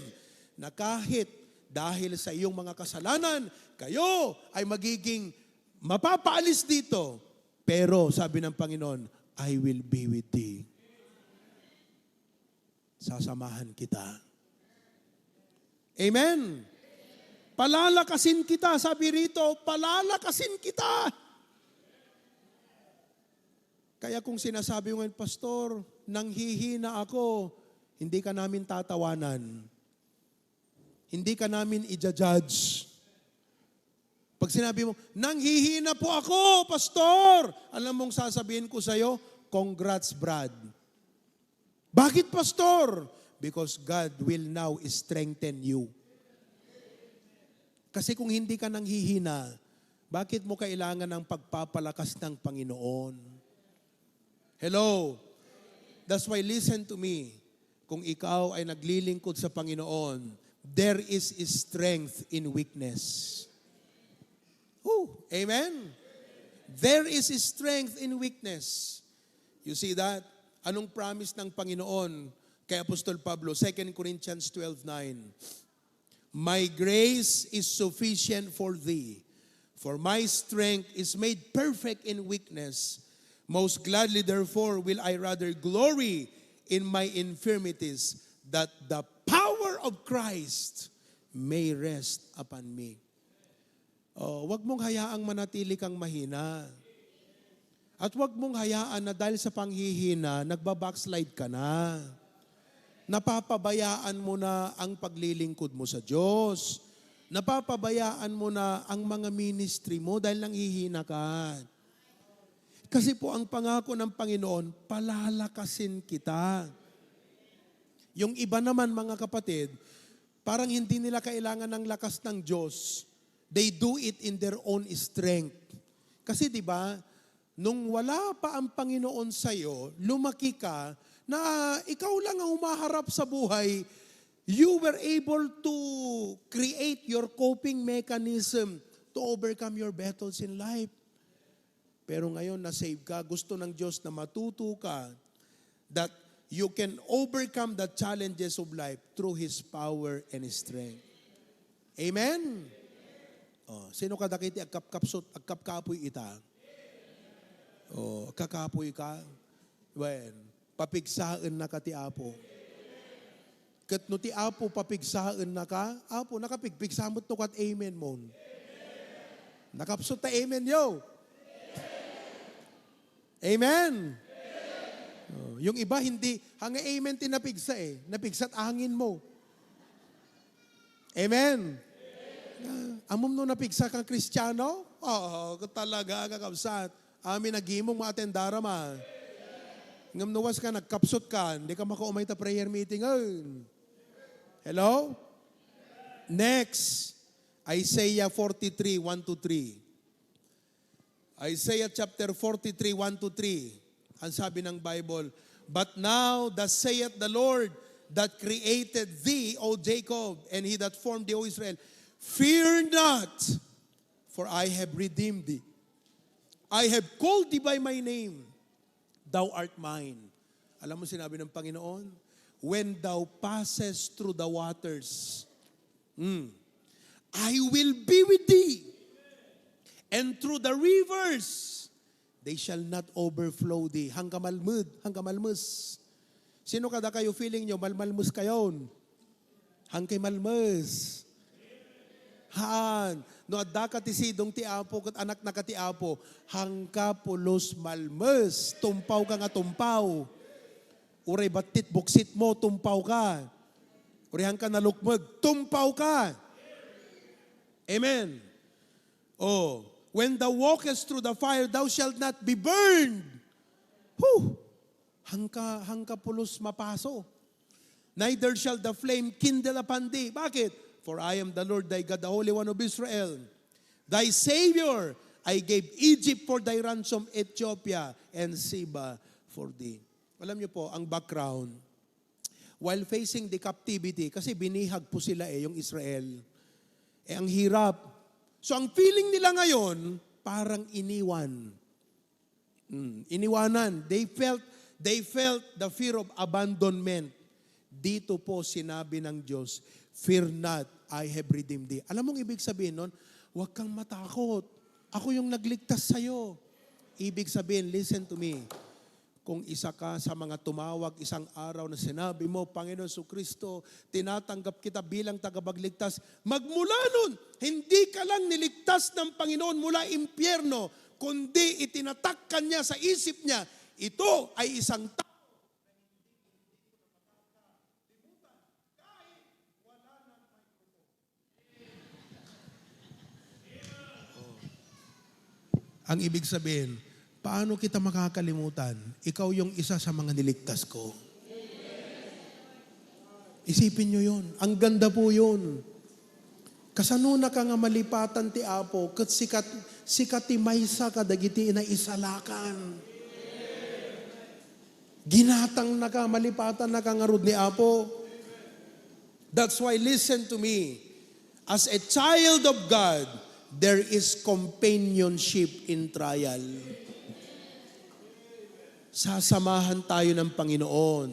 na kahit dahil sa iyong mga kasalanan, kayo ay magiging mapapaalis dito. Pero sabi ng Panginoon, I will be with thee. Sasamahan kita. Amen. Palalakasin kita, sabi rito, palalakasin kita. Kaya kung sinasabi mo ngayon, Pastor, nanghihina ako, hindi ka namin tatawanan. Hindi ka namin i-judge. Pag sinabi mo, nanghihina po ako, Pastor, alam mong sasabihin ko sa'yo, congrats, Brad. Bakit, Pastor? Because God will now strengthen you. Kasi kung hindi ka nanghihina, bakit mo kailangan ng pagpapalakas ng Panginoon? Hello? That's why listen to me. Kung ikaw ay naglilingkod sa Panginoon, there is strength in weakness. Oh, amen? There is strength in weakness. You see that? Anong promise ng Panginoon kay Apostol Pablo? 2 Corinthians 12:9. My grace is sufficient for thee, for my strength is made perfect in weakness. Most gladly, therefore, will I rather glory in my infirmities, that the power of Christ may rest upon me. Oh, wag mong hayaang manatili kang mahina. At wag mong hayaan na dahil sa panghihina, nagbabackslide ka na. Napapabayaan mo na ang paglilingkod mo sa Diyos. Napapabayaan mo na ang mga ministry mo dahil nanghihina ka. Kasi po ang pangako ng Panginoon, palalakasin kita. Yung iba naman mga kapatid, parang hindi nila kailangan ng lakas ng Diyos. They do it in their own strength. Kasi di ba, nung wala pa ang Panginoon sa'yo, lumaki ka, na ikaw lang ang humaharap sa buhay, you were able to create your coping mechanism to overcome your battles in life. Pero ngayon, na-save ka, gusto ng Diyos na matuto ka that you can overcome the challenges of life through His power and strength. Amen? Oh, sino ka dakiti agkapkapsot, agkapkapoy ita? Oh, kakapoy ka? Well, papigsaan na ka ti Apo. Kat no ti Apo papigsaan na ka, Apo, nakapigpigsamot to kat amen mo. Nakapsot ta amen yo. Amen. Oh, yung iba hindi, hanga amen tinapigsa eh. Napigsat angin mo. Amen. Amom no napigsa kang Kristiyano? Oo, talaga kakabsat. Amin nagimong maatendara ma. Ngam nawas ka, nagkapsot ka, hindi ka makaumay ta prayer meeting. Hello? Next, Isaiah 43, 1-3. Isaiah chapter 43, 1-3. Ang sabi ng Bible, but now thus saith the Lord that created thee, O Jacob, and he that formed thee, O Israel, fear not, for I have redeemed thee. I have called thee by my name. Thou art mine. Alam mo sinabi ng Panginoon? When thou passes through the waters, I will be with thee. And through the rivers, they shall not overflow thee. Hangkamalmus. Sino kada kayo feeling nyo, malmalmus kayon? Hangkay malmus. Haan. No adda ka ti sidong ti Apo, kat anak na ka ti Apo, hangka pulos malmes, tumpaw ka nga tumpaw. Uray batit, buksit mo, tumpaw ka. Uray hangka nalukmag, tumpaw ka. Amen. Oh, when thou walkest through the fire, thou shalt not be burned. hangka pulos mapaso. Neither shall the flame kindle upon thee. Bakit? For I am the Lord thy God, the Holy One of Israel. Thy Savior, I gave Egypt for thy ransom, Ethiopia, and Seba for thee. Alam niyo po, ang background, while facing the captivity, kasi binihag po sila yung Israel, ang hirap. So ang feeling nila ngayon, parang iniwan. Iniwanan. They felt the fear of abandonment. Dito po sinabi ng Diyos, fear not, I have redeemed thee. Alam mong ibig sabihin nun? Huwag kang matakot. Ako yung nagligtas sa'yo. Ibig sabihin, listen to me. Kung isa ka sa mga tumawag isang araw na sinabi mo, Panginoon Jesucristo, tinatanggap kita bilang tagapagligtas, magmula nun, hindi ka lang niligtas ng Panginoon mula impyerno, kundi itinatak ka niya sa isip niya, ito ay isang tao. Ang ibig sabihin, paano kita makakalimutan? Ikaw yung isa sa mga niligtas ko. Isipin nyo yun. Ang ganda po yun. Kasanuna ka nga malipatan ti Apo, kat sikat ti maysa ka dagiti na isalakan. Ginatang na ka, malipatan na ka nga rod ni Apo. That's why listen to me. As a child of God, there is companionship in trial. Sasamahan tayo ng Panginoon.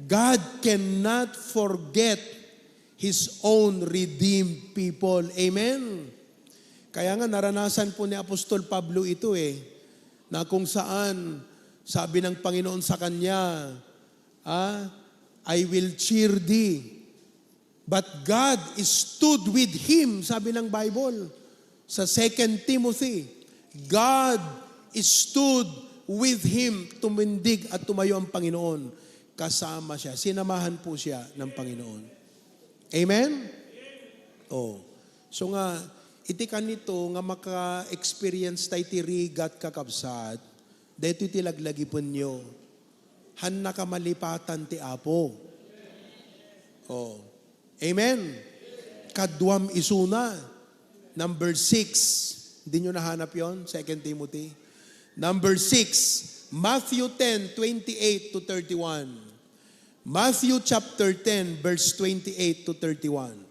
God cannot forget His own redeemed people. Amen? Kaya nga naranasan po ni Apostol Pablo ito na kung saan sabi ng Panginoon sa kanya, I will cheer thee. But God stood with him, sabi ng Bible. Sa 2 Timothy, God stood with him, tumindig at tumayo ang Panginoon. Kasama siya, sinamahan po siya ng Panginoon. Amen? So nga, iti ka nito nga maka-experience tayo ti rigat kakabsat, dito tilaglagi po nyo, han nakamalipatan ti Apo. Amen? Kadwam isuna. Number 6. Hindi nyo nahanap yon 2 Timothy. Number 6. Matthew 10:28 to 31. Matthew chapter 10, verse 28 to 31.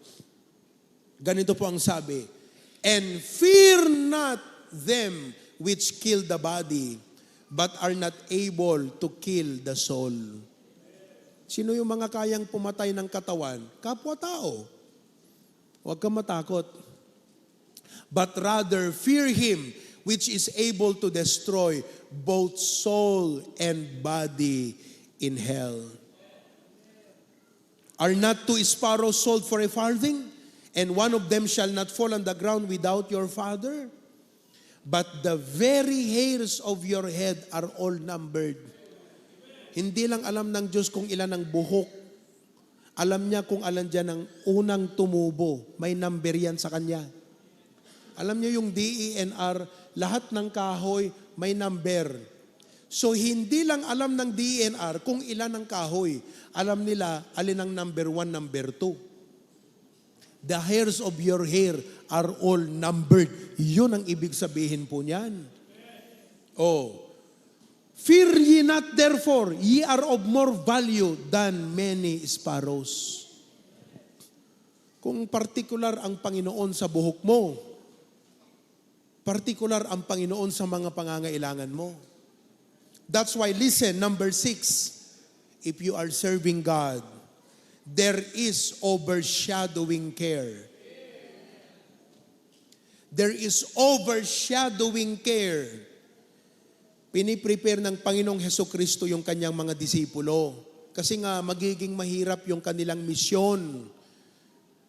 Ganito po ang sabi. And fear not them which kill the body, but are not able to kill the soul. Sino yung mga kayang pumatay ng katawan? Kapwa-tao. Huwag kang matakot. But rather fear Him which is able to destroy both soul and body in hell. Are not 2 sparrows sold for a farthing? And one of them shall not fall on the ground without your Father? But the very hairs of your head are all numbered. Hindi lang alam ng Diyos kung ilan ang buhok. Alam niya kung alam dyan ang unang tumubo. May number yan sa Kanya. Alam niyo yung DENR, lahat ng kahoy may number. So hindi lang alam ng DENR kung ilan ang kahoy. Alam nila alin ang number 1, number 2. The hairs of your hair are all numbered. Yun ang ibig sabihin po niyan. Fear ye not therefore, ye are of more value than many sparrows. Kung partikular ang Panginoon sa buhok mo, partikular ang Panginoon sa mga pangangailangan mo. That's why, listen, number 6, if you are serving God, there is overshadowing care. There is overshadowing care. Piniprepare ng Panginoong Hesukristo yung kanyang mga disipulo. Kasi nga, magiging mahirap yung kanilang misyon.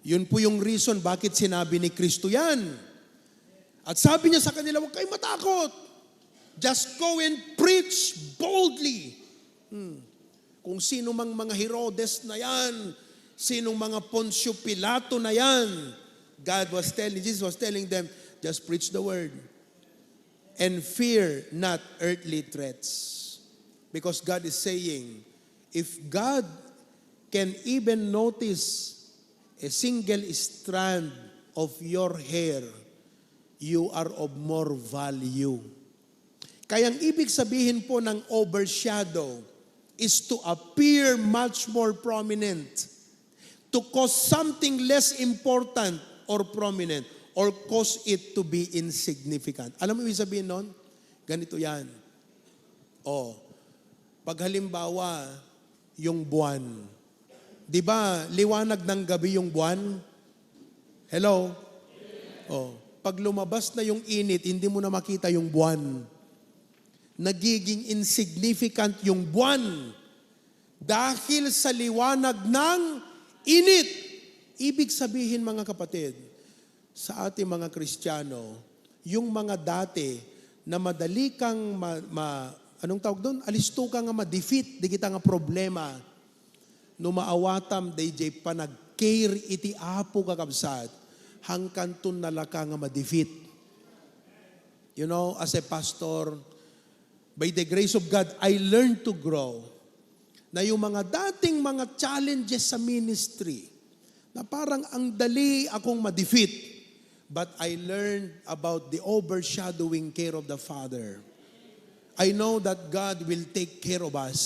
Yun po yung reason bakit sinabi ni Kristo yan. At sabi niya sa kanila, huwag kayong matakot. Just go and preach boldly. Kung sino mang mga Herodes na yan, sinong mga Poncio Pilato na yan, Jesus was telling them, just preach the word. And fear not earthly threats. Because God is saying, if God can even notice a single strand of your hair, you are of more value. Kaya ang ibig sabihin po ng overshadow is to appear much more prominent, to cause something less important or prominent, or cause it to be insignificant. Alam mo ibig sabihin nun? Ganito yan. Pag halimbawa, yung buwan. Di ba, liwanag ng gabi yung buwan? Hello? Pag lumabas na yung init, hindi mo na makita yung buwan. Nagiging insignificant yung buwan dahil sa liwanag ng init. Ibig sabihin, mga kapatid, sa ating mga Kristiyano, yung mga dati na madali kang anong tawag doon? Alisto ka nga ma-defeat, di kita nga problema. No maawatam, DJ panag-care iti apo kakabsat, hangkantun nalaka nga ma-defeat. You know, as a pastor, by the grace of God, I learned to grow. Na yung mga dating mga challenges sa ministry, na parang ang dali akong ma-defeat, but I learned about the overshadowing care of the Father. I know that God will take care of us.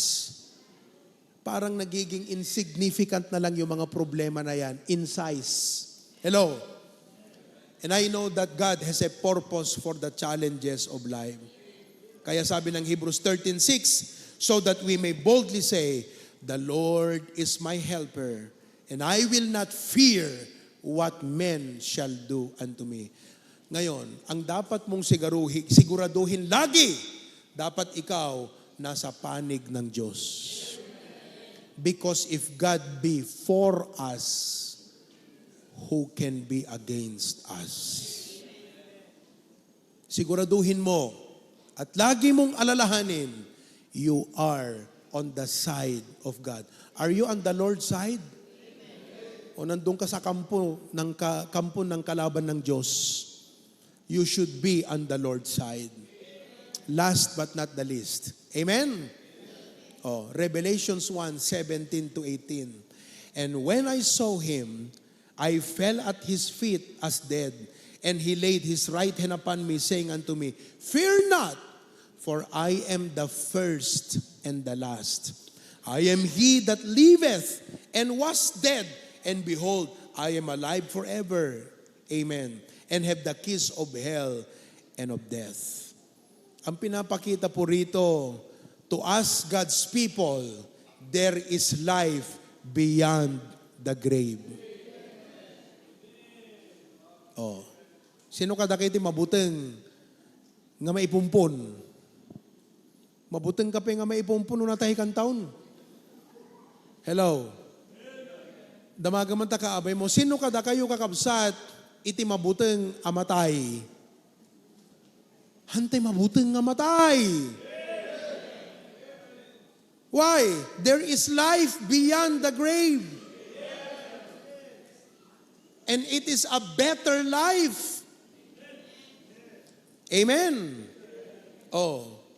Parang nagiging insignificant na lang yung mga problema na yan in size. Hello? And I know that God has a purpose for the challenges of life. Kaya sabi ng Hebrews 13:6, so that we may boldly say, the Lord is my helper, and I will not fear what men shall do unto me. Ngayon, ang dapat mong siguraduhin lagi, dapat ikaw nasa panig ng Diyos. Because if God be for us, who can be against us? Siguraduhin mo at lagi mong alalahanin, you are on the side of God. Are you on the Lord's side? O nandun ka sa kampo ng kalaban ng Diyos? You should be on the Lord's side. Last but not the least. Amen? Revelations 1:17-18. And when I saw him, I fell at his feet as dead, and he laid his right hand upon me, saying unto me, fear not, for I am the first and the last. I am he that liveth and was dead, and behold, I am alive forever. Amen. And have the keys of hell and of death. Ang pinapakita po rito, to us, God's people, there is life beyond the grave. Sino kada kayo mabuteng nga maipumpon? Mabuteng ka pa nga maipumpon na tayo kan taon. Hello? Damagaman ta kaabay mo, sino kada kayo kakabsat, iti mabuteng amatay? Hantay mabuteng amatay. Why? There is life beyond the grave. And it is a better life. Amen.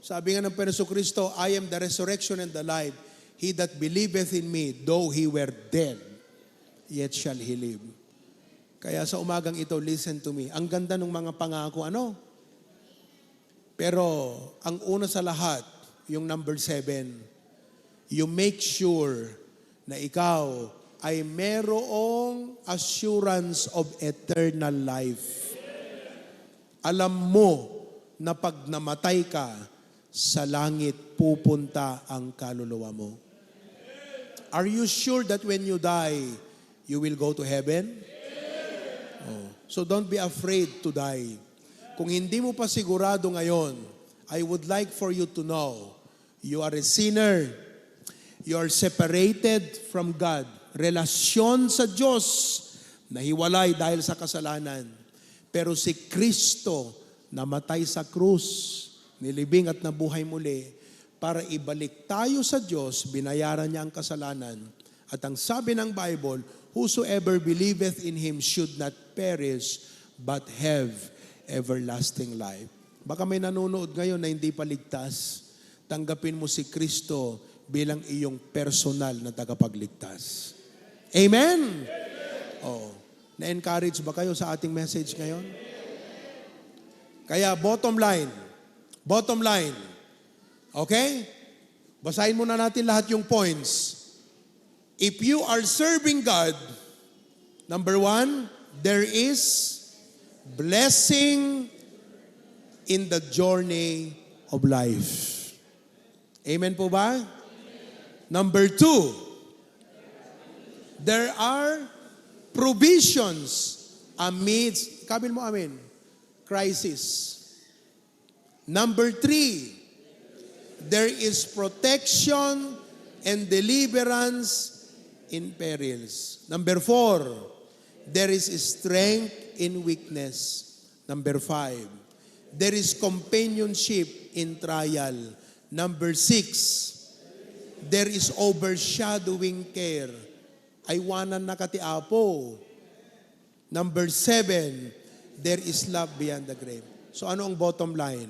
Sabi nga ng Peso Kristo, I am the resurrection and the life. He that believeth in me, though he were dead, yet shall he live. Kaya sa umagang ito, listen to me. Ang ganda ng mga pangako, ano? Pero ang una sa lahat, yung number 7, you make sure na ikaw ay merong assurance of eternal life. Alam mo na pag namatay ka, sa langit pupunta ang kaluluwa mo. Are you sure that when you die, you will go to heaven? So don't be afraid to die. Kung hindi mo pa sigurado ngayon, I would like for you to know, you are a sinner. You are separated from God. Relasyon sa Diyos, nahiwalay dahil sa kasalanan. Pero si Kristo, namatay sa krus, nilibing at nabuhay muli, para ibalik tayo sa Diyos, binayaran niya ang kasalanan. At ang sabi ng Bible, whosoever believeth in Him should not perish, but have everlasting life. Baka may nanonood ngayon na hindi pa ligtas. tanggapin mo si Kristo bilang iyong personal na tagapagligtas. Amen? Oh. Na-encourage ba kayo sa ating message ngayon? Kaya bottom line, okay? Basahin muna natin lahat yung points. If you are serving God, number 1, there is blessing in the journey of life. Amen po ba? Number 2, there are provisions amidst, kabil mo amen, crisis. Number 3, there is protection and deliverance in perils. Number 4, there is strength in weakness. Number 5, there is companionship in trial. Number 6, there is overshadowing care. Aywanan na katiapo. Number 7, there is love beyond the grave. So ano ang bottom line?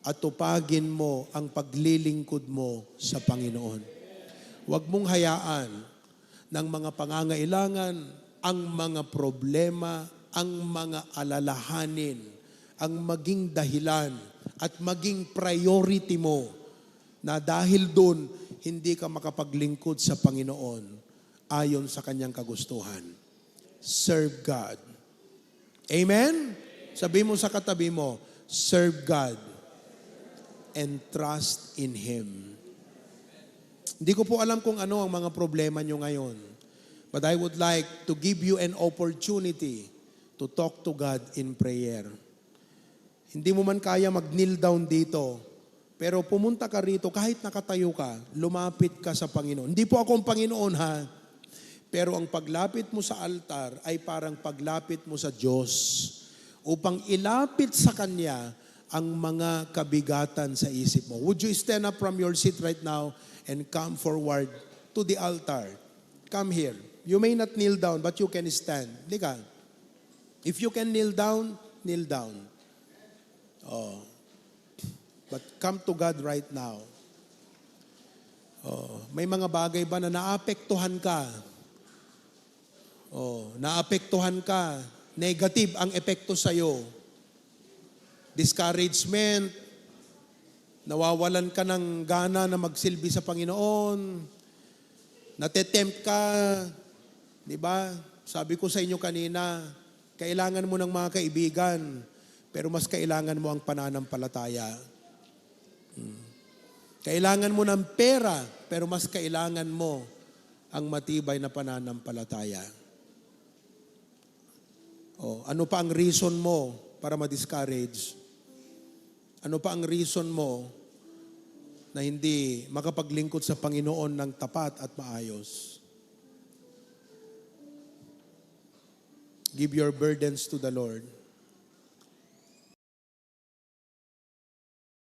At tupagin mo ang paglilingkod mo sa Panginoon. Huwag mong hayaan ng mga pangangailangan, ang mga problema, ang mga alalahanin, ang maging dahilan at maging priority mo na dahil doon hindi ka makapaglingkod sa Panginoon ayon sa kanyang kagustuhan. Serve God. Amen? Sabi mo sa katabi mo, serve God and trust in Him. Hindi ko po alam kung ano ang mga problema nyo ngayon. But I would like to give you an opportunity to talk to God in prayer. Hindi mo man kaya mag-kneel down dito, pero pumunta ka rito, kahit nakatayo ka, lumapit ka sa Panginoon. Hindi po ako ang Panginoon ha, pero ang paglapit mo sa altar ay parang paglapit mo sa Diyos upang ilapit sa Kanya ang mga kabigatan sa isip mo. Would you stand up from your seat right now and come forward to the altar? Come here. You may not kneel down, but you can stand. Lika. If you can kneel down, kneel down. Oh. But come to God right now. Oh. May mga bagay ba na naapektuhan ka? Oh. Naapektuhan ka. Negative ang epekto sa'yo. Discouragement, nawawalan ka ng gana na magsilbi sa Panginoon, natetempt ka, di ba? Sabi ko sa inyo kanina, kailangan mo ng mga kaibigan, pero mas kailangan mo ang pananampalataya. Kailangan mo ng pera, pero mas kailangan mo ang matibay na pananampalataya. Oh, ano pa ang reason mo para ma-discourage? Ano pa ang reason mo na hindi makapaglingkod sa Panginoon ng tapat at maayos? Give your burdens to the Lord.